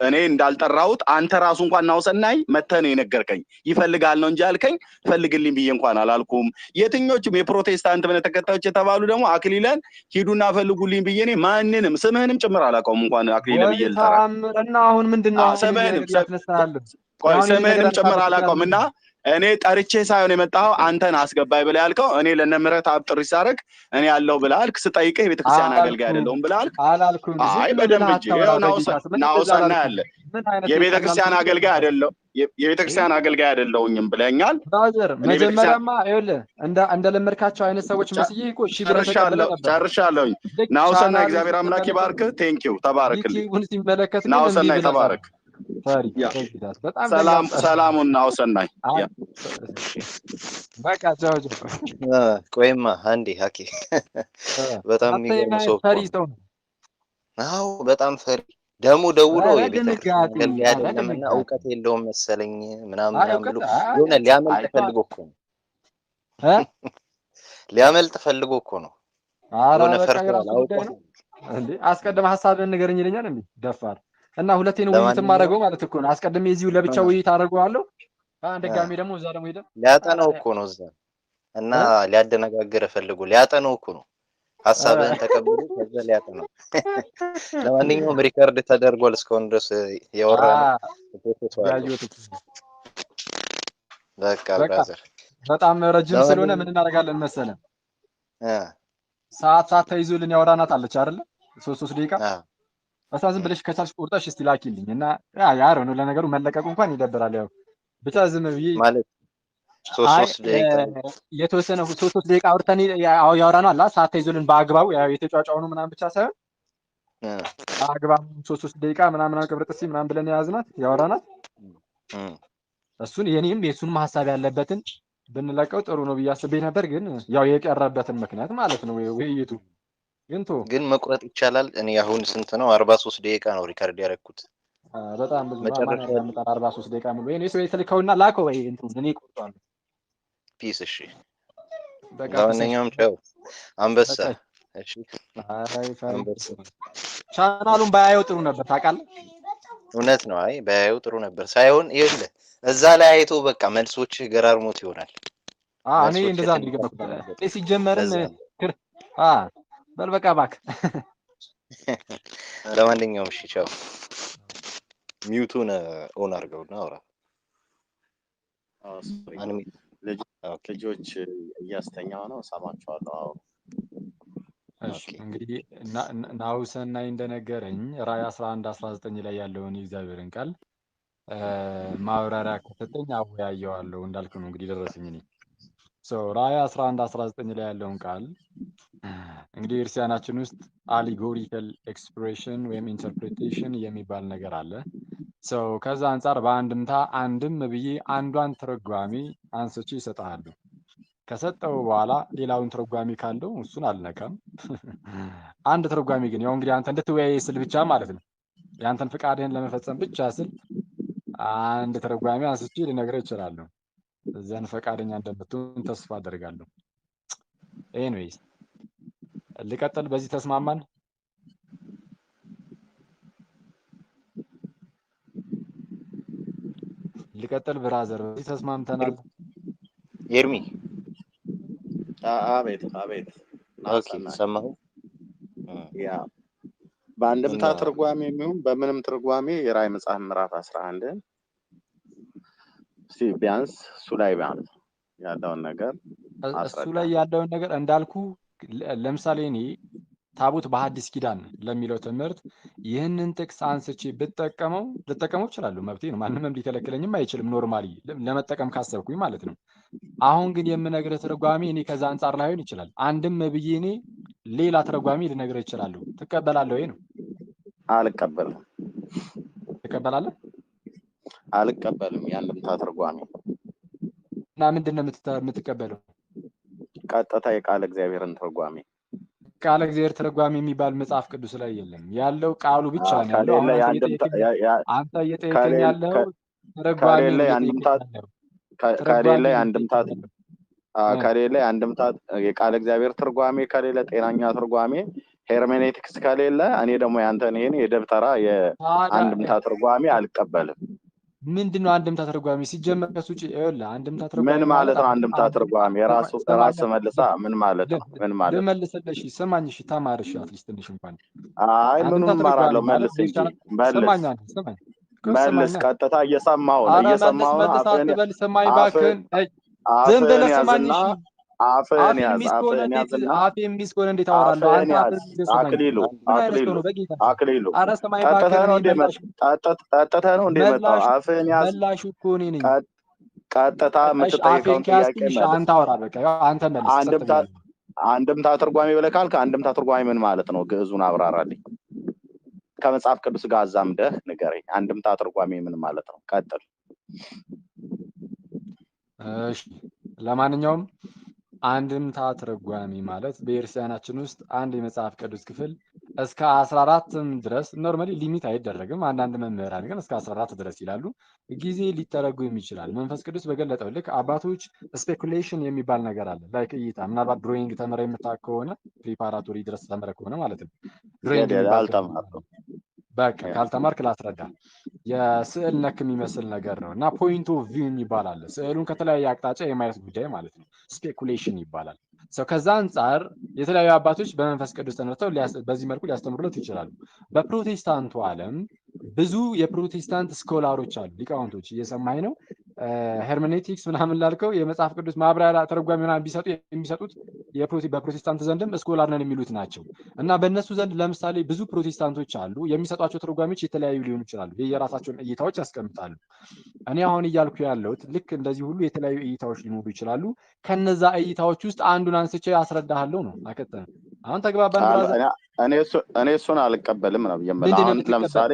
እኔ እንዳልጠራሁት አንተ ራሱ እንኳን ናሁሰናይ መተህ ነው የነገርከኝ። ይፈልጋል ነው እንጂ ያልከኝ ፈልግልኝ ብዬ እንኳን አላልኩም። የትኞቹም የፕሮቴስታንት እምነት ተከታዮች የተባሉ ደግሞ አክሊለን ሂዱና ፈልጉልኝ ብዬ እኔ ማንንም ስምህንም ጭምር አላውቀውም እንኳን አክሊለ ብዬ ልጠራ እና አሁን ምንድነው ስምህንም ጭምር አላውቀውም። እና እኔ ጠርቼ ሳይሆን የመጣኸው አንተን አስገባኝ ብለህ ያልከው እኔ ለእነ ምህረት አብ ጥሪ ሳደርግ እኔ ያለው ብለህ አልክ። ስጠይቅህ የቤተክርስቲያን አገልጋይ አይደለሁም ብለህ አልክ። አላልኩም። አይ በደንብ እንጂ ናሁሰናይ አለ የቤተክርስቲያን አገልጋይ አይደለሁ የቤተክርስቲያን አገልጋይ አይደለሁኝም ብለኛል። Brother መጀመሪያማ ይኸውልህ እንደለመድካቸው አይነት ሰዎች መስዬ እኮ እሺ ብለህ ተቀብለህ ነበር። ጨርሻለሁኝ። ናሁሰናይ እግዚአብሔር አምላክ ይባርክህ። Thank you፣ ተባረክልኝ። ሲመለከት ናሁሰናይ ተባረክ። ሰላም ሰላሙን ናሁሰናይ። በቃ ቻው ቻው። ቆይማ አንዴ ሀኪ በጣም የሚገርም ሰው ፈሪ ሰው ነው። አዎ በጣም ፈሪ ደግሞ ደውሎ የቤተክርስቲያን አገልጋይ አይደለምና እውቀት የለውም መሰለኝ ምናምን ምናምን ብሎ የሆነ ሊያመልጥ ፈልጎ እኮ ነው። ሊያመልጥ ፈልጎ እኮ ነው። ኧረ የሆነ በቃ ፈርተዋል፣ የራሱ ጉዳይ ነው አውቆታል። እንዴ። አስቀድመህ ሀሳብህን ንገረኝ ይለኛል እንዴ ደፋር። እና ሁለቴ ነው ውይይት ለማንኛውም የማደርገው ማለት እኮ ነው። አስቀድሜ እዚሁ ለብቻ ውይይት አደርገዋለሁ። ድጋሜ ደግሞ እዛ ደግሞ ሄደ ሊያጠናው እኮ ነው እዛ እና ሊያደነጋግር ፈልጎ ሊያጠናው እኮ ነው። ሀሳብህን ተቀብሎ ከዛ ሊያጠናው። ለማንኛውም record ተደርጓል እስካሁን ድረስ ያወራነው ፖስተዋለሁ። ያየሁት እኮ ነው። በቃ በቃ brother፣ በጣም ረጅም ስለሆነ ለማንኛውም ምን እናደርጋለን መሰለ፣ እ ሰዓት ሰዓት ተይዞልን ያወራናት አለች አይደለ? 3 3 ደቂቃ አ እሷ ዝም ብለሽ ከቻልሽ ቆርጠሽ እስቲ ላኪልኝ እና ያሮ ነው። ለነገሩ መለቀቁ እንኳን ይደብራል። ያው ብቻ ዝም ብዬ ማለት ሶስት አይ ሶስት ደቂቃ የተወሰነ 3 3 ደቂቃ አውርተን ያወራነው አላ ሰዓት ተይዞልን በአግባቡ ያው የተጫጫው ነው ምናምን ብቻ ሳይሆን እ በአግባቡ 3 3 ደቂቃ ምናምን ምናምን ቅብርጥሲ ምናምን ብለን የያዝናት ያወራናት እ እሱን የኔም የእሱንም ሀሳብ ያለበትን ብንለቀው ጥሩ ነው ብዬ አስቤ ነበር። ግን ያው የቀረበትን ምክንያት ማለት ነው ውይይቱ ግን ቶ ግን መቁረጥ ይቻላል። እኔ አሁን ስንት ነው? 43 ደቂቃ ነው record ያደረኩት። በጣም ብዙ ነው። ማን መጨረሻ ያዳምጣል? 43 ደቂቃ ሙሉ ወይ ሰው የተልከውና ላከው ወይ እንትኑን እኔ እቆርጠዋለሁ። Peace። እሺ፣ በቃ peace። ለማንኛውም ቻው አንበሳ። በቃ እሺ አይ ፈሪ አንበሳ፣ ቻናሉን ባያየው ጥሩ ነበር ታውቃለህ። እውነት ነው። አይ ባያየው ጥሩ ነበር ሳይሆን ይኸውልህ እዛ ላይ አይቶ በቃ መልሶችህ ገራርሞት ይሆናል። እኔ መልሶችህ እንደዛ ነው ትንሽ የገመትኩት። ነበር። እኔ ሲጀመርም ለዛ ነው። ክር አ በል በቃ እባክህ። ለማንኛውም እሺ ቻው። mute ኡን on አድርገውና አውራ። አዎ፣ sorry። Unmute። Okay ልጆች እያስተኛው ነው፣ እሰማቸዋለሁ። አዎ እሺ Okay እንግዲህ ናሁሰናይ እንደነገረኝ ራዕይ 11 19 ላይ ያለውን የእግዚአብሔርን ቃል ማብራሪያ ከሰጠኝ አወያየዋለሁ እንዳልክ ነው እንግዲህ ደረሰኝ እኔ። So ራዕይ 11 19 ላይ ያለውን ቃል እንግዲህ ክርስቲያናችን ውስጥ allegorical expression ወይም interpretation የሚባል ነገር አለ። So ከዛ አንጻር በአንድምታ አንድም ብዬ አንዷን ትርጓሜ አንስቼ ይሰጥሃለሁ። ከሰጠው በኋላ ሌላውን ትርጓሜ ካለው እሱን አልነካም። አንድ ትርጓሜ ግን ያው እንግዲህ አንተ እንድትወያይ ስል ብቻ ማለት ነው፣ የአንተን ፍቃድህን ለመፈጸም ብቻ ስል አንድ ትርጓሜ አንስቼ ልነግርህ እችላለሁ። ዘንድ ፈቃደኛ እንደምትሆን ተስፋ አደርጋለሁ። Anyways ልቀጥል። በዚህ ተስማማን? ልቀጥል brother፣ በዚህ ተስማምተናል። ኤርሚ አቤት አቤት። Okay፣ ናሰናይ ሰማሁ። ያ በአንድምታ እና ትርጓሜ የሚሆን በምንም ትርጓሜ የራዕይ መጽሐፍ ምዕራፍ 11 እስቲ ቢያንስ እሱ ላይ ማለት ነው ያለውን ነገር እሱ አስረዳ። ላይ ያለውን ነገር እንዳልኩ ለምሳሌ እኔ ታቦት በሐዲስ ኪዳን ለሚለው ትምህርት ይህንን ጥቅስ አንስቼ ብጠቀመው ልጠቀመው እችላለሁ፣ መብቴ ነው። ማንምም ሊከለክለኝም አይችልም። Normally ለመጠቀም ካሰብኩኝ ማለት ነው። አሁን ግን የምነግርህ ትርጓሜ እኔ ከዛ አንጻር ላይሆን ይችላል። አንድም ብዬ እኔ ሌላ ትርጓሜ ልነግርህ እችላለሁ። ትቀበላለህ ወይ ነው? አልቀበልም። ትቀበላለህ? አልቀበልም የአንድምታ ትርጓሜ። እና ምንድን ነው የምትቀበለው? ቀጥታ የቃለ እግዚአብሔርን ትርጓሜ። ቃለ እግዚአብሔር ትርጓሜ የሚባል መጽሐፍ ቅዱስ ላይ የለም። ያለው ቃሉ ብቻ ነው ያለው። አሁን ከሌለ አንተ የአንድምታ እየጠየቀኝ አንተ እየጠየቀኝ ያለው ትርጓሜ ከሌለ ነው የአንድምታ እየጠየቀኝ ያለው ትርጓሜ ከሌለ ነው የአንድምታ እየጠየቀኝ ያለው። ከሌለ የአንድምታ የቃለ እግዚአብሔር ትርጓሜ ከሌለ ጤናኛ ትርጓሜ hermeneutics ከሌለ እኔ ደግሞ ያንተን ይሄን የደብተራ ታዲያ የአንድምታ ትርጓሜ አልቀበልም። ምንድን ነው አንድምታ ትርጓሜ? ሲጀመር ከሱ ውጭ ይኸውልህ፣ አንድምታ ምን ትርጓሜ ማለት ማለት ነው አንድምታ ትርጓሜ? ራሱ ራስ መልሳ ምን ማለት ነው? ምን ማለት ነው? ልመልስልህ። እሺ ስማኝ፣ እሺ ተማር፣ እሺ at least ትንሽ እንኳን አይ አንድምታ ምኑን ትርጓሜ እማራለሁ? ማለት መልስ እንጂ ቤተክርስቲያን መልስ ስማኝ፣ አንተ ስማኝ እኮ መልስ። ስማኛ። ቀጥታ እየሰማሁ ነው ኧረ መልስ እየሰማሁ ነው። መልስ አፍህን አትበል፣ ስማኝ አፍህን እባክህን። አይ ዝም አፍህን ብለህ ስማኝ ያዝና እሺ። አፍህን አፌን ያዝ ሚስ ከሆነ አፍህን እንዴት ያዝና አፌን ሚስ ከሆነ እንዴት አወራለሁ? አፍህን አንተ ያዝ። አፍህን ይዘህ ስማኝ። አክሊሉ ምን አይነት ሰው አክሊሉ ነው? በጌታ ስም አክሊሉ ኧረ ስማኝ ጠጥተህ እባክህን። ነው እኔ እንዴ መላሽ ጠጥተህ ነው እንዴ የመጣው? መላሹ አፍህን ያዝ። መላሹ እኮ እኔ ነኝ። ቀጥታ እሺ አፌን የምትጠይቀውን ጥያቄ ከያዝኩኝ እሺ መልስ። አንተ አውራ በቃ ያው አንተ መልስ። ጸጥ አንድምታ ብያለሁ። አንድምታ ትርጓሜ ብለህ ካልክ አንድምታ ትርጓሜ ምን ማለት ነው? ግዕዙን አብራራልኝ። ከመጽሐፍ ቅዱስ ጋር አዛምደህ ንገረኝ። አንድምታ ትርጓሜ ምን ማለት ነው? ቀጥል። እሺ ለማንኛውም አንድምታ ትርጓሜ ማለት በቤተክርስቲያናችን ውስጥ አንድ የመጽሐፍ ቅዱስ ክፍል እስከ 14ም ድረስ normally limit አይደረግም። አንዳንድ መምህራን ግን እስከ 14 ድረስ ይላሉ። ጊዜ ሊተረጎም ይችላል። መንፈስ ቅዱስ በገለጠው ልክ አባቶች speculation የሚባል ነገር አለ። Like እይታ፣ ምናልባት drawing ተምረህ የምታውቅ ከሆነ፣ preparatory ድረስ ተምረህ ከሆነ ማለት ነው። Drawing የሚባል ትምህርት አለ። አልተማርኩም። በቃ ካልተማርክ ላስረዳ። የስዕል ነክ የሚመስል ነገር ነው እና point of view የሚባል አለ። ስዕሉን ከተለያየ አቅጣጫ የማየት ጉዳይ ማለት ነው። Speculation ይባላል። So ከዛ አንጻር የተለያዩ አባቶች በመንፈስ ቅዱስ ተነድተው በዚህ መልኩ ሊያስተምሩለት ይችላሉ። በፕሮቴስታንቱ ዓለም ብዙ የፕሮቴስታንት scholar ኦች አሉ፣ ሊቃውንቶች፣ እየሰማኝ ነው። Hermeneutics ምናምን ላልከው የመጽሐፍ ቅዱስ ማብራሪያ ተረጓሚ ምናምን ቢሰጡ የሚሰጡት በፕሮቴስታንት ዘንድም scholar ነን የሚሉት ናቸው። እና በእነሱ ዘንድ ለምሳሌ ብዙ ፕሮቴስታንቶች አሉ። የሚሰጧቸው ተረጓሚዎች የተለያዩ ሊሆኑ ይችላሉ። የየራሳቸውን እይታዎች ያስቀምጣሉ። እኔ አሁን እያልኩ ያለሁት ልክ እንደዚህ ሁሉ የተለያዩ እይታዎች ሊኖሩ ይችላሉ። ከነዛ እይታዎች ውስጥ አንዱን አንስቼ አስረዳሃለሁ ነው። አከተነ፣ አሁን ተግባባን brother? እኔ እሱን አልቀበልም ነው የምልህ። ምንድን ነው አሁን የምትቀበለው? ለምሳሌ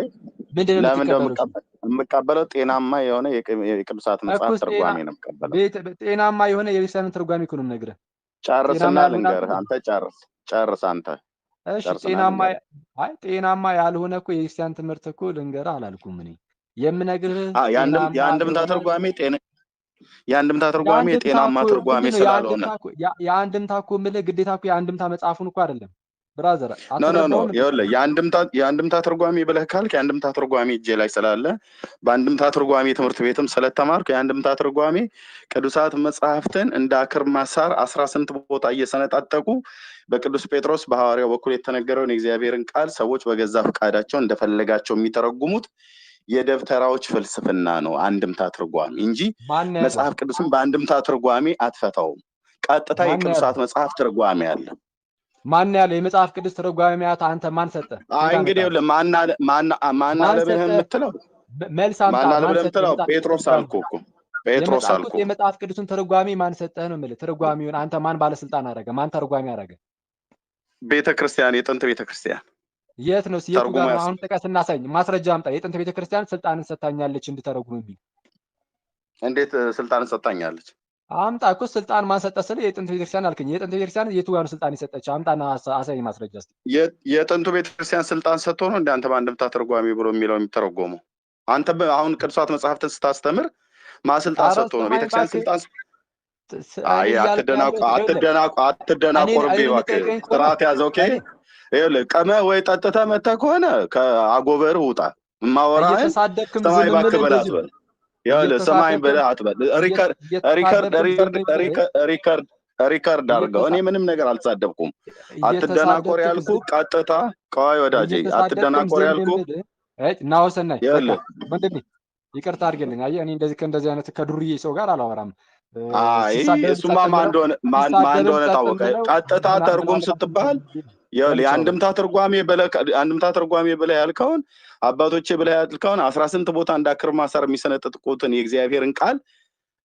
ምንድን ነው ለምን የምትቀበለው? የምቀበለው ጤናማ የሆነ የቅዱሳት እኮ መጽሐፍ ጤና ትርጓሜ ነው የምቀበለው። ጤናማ የሆነ የቤተክርስቲያንን ትርጓሜ እኮ ነው የምነግርህ። ጨርስና ጤናማ ያልሆነ ልንገርህ። አልኩህ። አንተ ጨርስ ጨርስ አንተ እሺ ጨርስና ጤናማ ልንገርህ። አይ፣ ጤናማ ያልሆነ እኮ የቤተክርስቲያን ትምህርት እኮ ልንገርህ አላልኩም። እኔ የምነግርህ ጤናማ የአንድምታ የሆነ ትርጓሜ ጤና የአንድምታ ትርጓሜ የአንድምታ ጤናማ እኮ ትርጓሜ ምንድን ነው? ስላልሆነ የአንድምታ እኮ የአንድምታ እኮ የምልህ ግዴታ እኮ የአንድምታ መጽሐፉን እኮ አይደለም brother፣ No, no, no። አትረዳውም እንዴ? ይኸውልህ፣ የአንድምታ ትርጓሜ ብለህ ካልክ የአንድምታ ትርጓሜ እጄ ላይ ስላለ፣ በአንድምታ ትርጓሜ ትምህርት ቤትም ስለተማርኩ፣ የአንድምታ ትርጓሜ ቅዱሳት መጽሐፍትን እንደ አክርማ ሳር 10 ስንት ቦታ እየሰነጣጠቁ በቅዱስ ጴጥሮስ በሐዋርያው በኩል የተነገረውን የእግዚአብሔርን ቃል ሰዎች በገዛ ፈቃዳቸው እንደፈለጋቸው የሚተረጉሙት የደብተራዎች ፍልስፍና ነው አንድምታ ትርጓሜ እንጂ ማን ያለው? መጽሐፍ ቅዱስን በአንድምታ ትርጓሜ አትፈታውም። ቀጥታ ማን ያለው? የቅዱሳት መጽሐፍ ትርጓሜ አለ። ማን ያለው? የመጽሐፍ ቅዱስ ትርጓሜያት አንተ ማን ሰጠ? አይ ከየት እንግዲህ አመጣ? ይኸውልህ፣ ማን ማን አለ ብለህ ሰጠ? የምትለው መልስ አምጣ። ማን አለ ማን ብለህ ሰጠ? የምትለው የመጽሐፍ ቅዱስ ጴጥሮስ ትርጓሜ አልኩህ እኮ፣ ጴጥሮስ የመጽሐፍ አልኩህ። የመጽሐፍ ቅዱስን ትርጓሜ ማን ሰጠህ ነው የምልህ። ትርጓሜውን አንተ ማን ባለስልጣን አደረገ? ማን ተርጓሚ አደረገ? ቤተ ክርስቲያን፣ የጥንት ቤተ ክርስቲያን የት ነው? የቱ ተርጉሞ ጋር ነው? ያስ አሁን ጥቀስ እናሳኝ። ማስረጃ አምጣ። የጥንት ቤተክርስቲያን ስልጣንን ሰጥታኛለች እንድተረጉም የሚል። እንዴት ስልጣን ሰጥታኛለች? አምጣ እኮ። ስልጣን ማን ሰጠ ስልህ የጥንት ቤተክርስቲያን አልከኝ። የጥንት ቤተክርስቲያን የቱ ጋር ነው ስልጣን የሰጠች? አምጣና አሳይ ማስረጃ እስኪ። የጥንቱ ቤተክርስቲያን ስልጣን ሰጥቶ ነው እንደ አንተ በአንድምታ ትርጓሜ ብሎ የሚለው የሚተረጎመው? አንተ አሁን ቅዱሳት መጽሐፍትን ስታስተምር ማ ስልጣን ኧረ ሰጥቶ ነው? ስማኝ ቤተክርስቲያን እባክህ። ስልጣን እኔ አይ እያልኩ አትደናቁ ያለሁት ይኸውልህ፣ አትደናቁ አትደናቆርብኝ እኔን እባክህ። የምጠይቀኝ ከሆነ ስርዓት ያዘ። Okay። እኔ ይኸውልህ፣ ቀመህ ወይ ጠጥተህ መተህ ከሆነ ከአጎበርህ ውጣ። እማወራህን እየተሳደብክም ስማኝ ዝም እባክህ የምልህ በለህ እንደዚህ ነው። አትበል። ይኸውልህ፣ ስማኝ እየተሳደብክም በለህ አትበል። Record record እየተሳደብክም Record ዝም የምልህ Record record አድርገው። እኔ ምንም ነገር አልተሳደብኩም። አትደናቆር እየተሳደብክም ያልኩ ዝም ቀጥታ ቆይ ወዳጄ፣ እየተሳደብክም አትደናቆር ዝም ያልኩ የምልህ ናወሰናይ በቃ ይኸውልህ ወንድሜ ይቅርታ አድርግልኝ። አየህ፣ እኔ እንደዚህ ከእንደዚህ አይነት ከዱርዬ ሰው ጋር አላወራም። አይ ሲሳደብም እሱማ ጸጥ ማን ብለው እንደሆነ ማን ማን ሲሳደብም እንደሆነ ጸጥ ታወቀ። ብለው ቀጥታ ተርጉም ምናልባት ስትባል ይኸውልህ፣ ሰምቼው ነው። የአንድምታ ትርጓሜ ብለህ ያልከውን፣ አባቶቼ ብለህ ያልከውን 10 ስንት ቦታ እንደ አክርማ ሳር የሚሰነጥቁትን የእግዚአብሔርን ቃል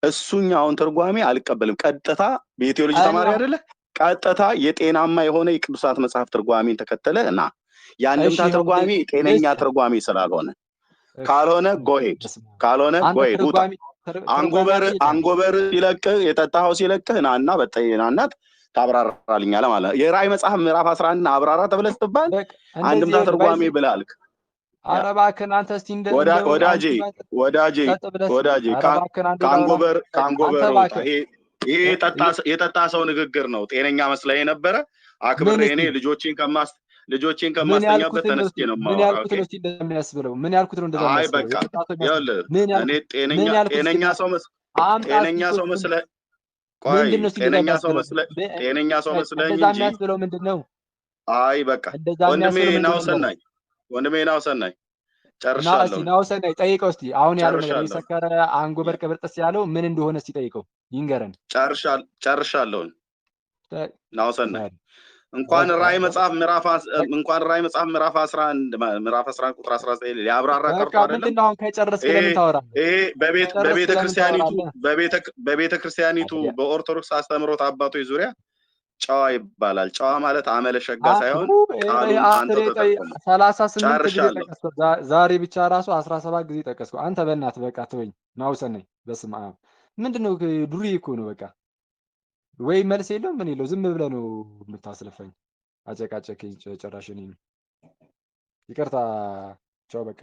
እሱኛውን ትርጓሜ አልቀበልም። ቀጥታ የቴዎሎጂ እኔ ተማሪ አይደለ? ቀጥታ የጤናማ የሆነ የቅዱሳት መጽሐፍ ትርጓሜን ተከተለ እና እሺ የአንድምታ ይኸው ትርጓሜ ጤነኛ ልስጥ ትርጓሜ ስላልሆነ እሺ ካልሆነ go ahead በስመ አብ። ካልሆነ አንተ go ahead ውጣ። ትርጓሜ አንጎበር አለ የለህም? አንጎበር ሲለቅህ፣ የጠጣኸው ሲለቅህ ናና በጠናናት ታብራራልኛለህ ማለት ነው። የራእይ መጽሐፍ ምዕራፍ 11 አብራራ ተብለህ ስትባል በቃ እንደዚህ አንድምታ ይኸውልህ ትርጓሜ ባይዚ ብለህ አልክ። ኧረ እባክህን አንተ እስቲ እንደ እንደው ወዳጄ አንተ ወዳጄ ጸጥ ብለህ ወዳጄ ኧረ እባክህን አንዴ ላውራ። ከአንጎበር አንተ ከአንጎበር ውጣ። እባክህ ይሄ የጠጣ ሰው ንግግር ነው። ጤነኛ መስለህ የነበረ አክብሬ ምን እኔ እስቲ ልጆቼን ምን ከማስተኛበት ያልኩትን ነው ተነስቼ እስቲ ነው ምን የማወራው። ያልኩት Okay ነው እስቲ እንደዛ የሚያስብለው? ምን ያልኩት ነው እንደዛ አይ የሚያስብለው? በቃ የጠጣ ሰው የሚያስብለው ይኸውልህ፣ ምን እኔ ያልኩት ጤነኛ ምን ያልኩት እስቲ ጤነኛ ሰው መስ አምጣ እስቲ ጤነኛ ሰው እሱን መስለህ ቆይ ምንድን ነው እስቲ እንደዛ ጤነኛ ሰው የሚያስብለው? መስለህ ጤነኛ ሰው መስለኸኝ እንደዛ እንጂ የሚያስብለው ምንድን ነው? አይ በቃ እንደዛ ወንድሜ የሚያስብለው ምንድን ነው? ናውሰናይ፣ ወንድሜ ናውሰናይ፣ ና እስቲ ጨርሻለሁ ናውሰናይ ጠይቀው እስቲ አሁን ያለው ነገር ጨርሻለሁ የሰከረ አንጎበር ቅብርጥስ ያለው ምን እንደሆነ እስቲ ጠይቀው ይንገረን። ጨርሻለሁኝ። ናውሰናይ ዛሬ እንኳን በቃ ራእይ መጽሐፍ ምዕራፍ እንኳን ራእይ መጽሐፍ ምዕራፍ 11 ምዕራፍ 11 ቁጥር 19 ሊያብራራ በቃ ቀርቶ አይደለም። ምንድን ነው አሁን ከጨረስክ ይሄ ለምን ታወራለህ? ይሄ በቤተ ከጨረስክ በቤተ ለምን ክርስቲያኒቱ ታወራለህ? በቤተ ክርስቲያኒቱ ታዲያ በኦርቶዶክስ አስተምህሮት አባቶች ዙሪያ ጨዋ ይባላል። ጨዋ ማለት አመለ ሸጋ ሳይሆን ቃሉን አንተው ተጠቀሙ። 38 ጊዜ ጨርሻለሁ። ጠቀስኩ። ዛሬ ብቻ ራሱ 17 ጊዜ ጠቀስኩ። አንተ በእናትህ በቃ ተወኝ። ናውሰናይ በስመ አብ ምንድን ነው? ዱርዬ እኮ ነው። በቃ ወይ መልስ የለውም ምን የለው፣ ዝም ብለህ ነው የምታስለፋኝ። አጨቃጨከኝ ጭራሽ እኔን። ይቅርታ፣ ቻው በቃ።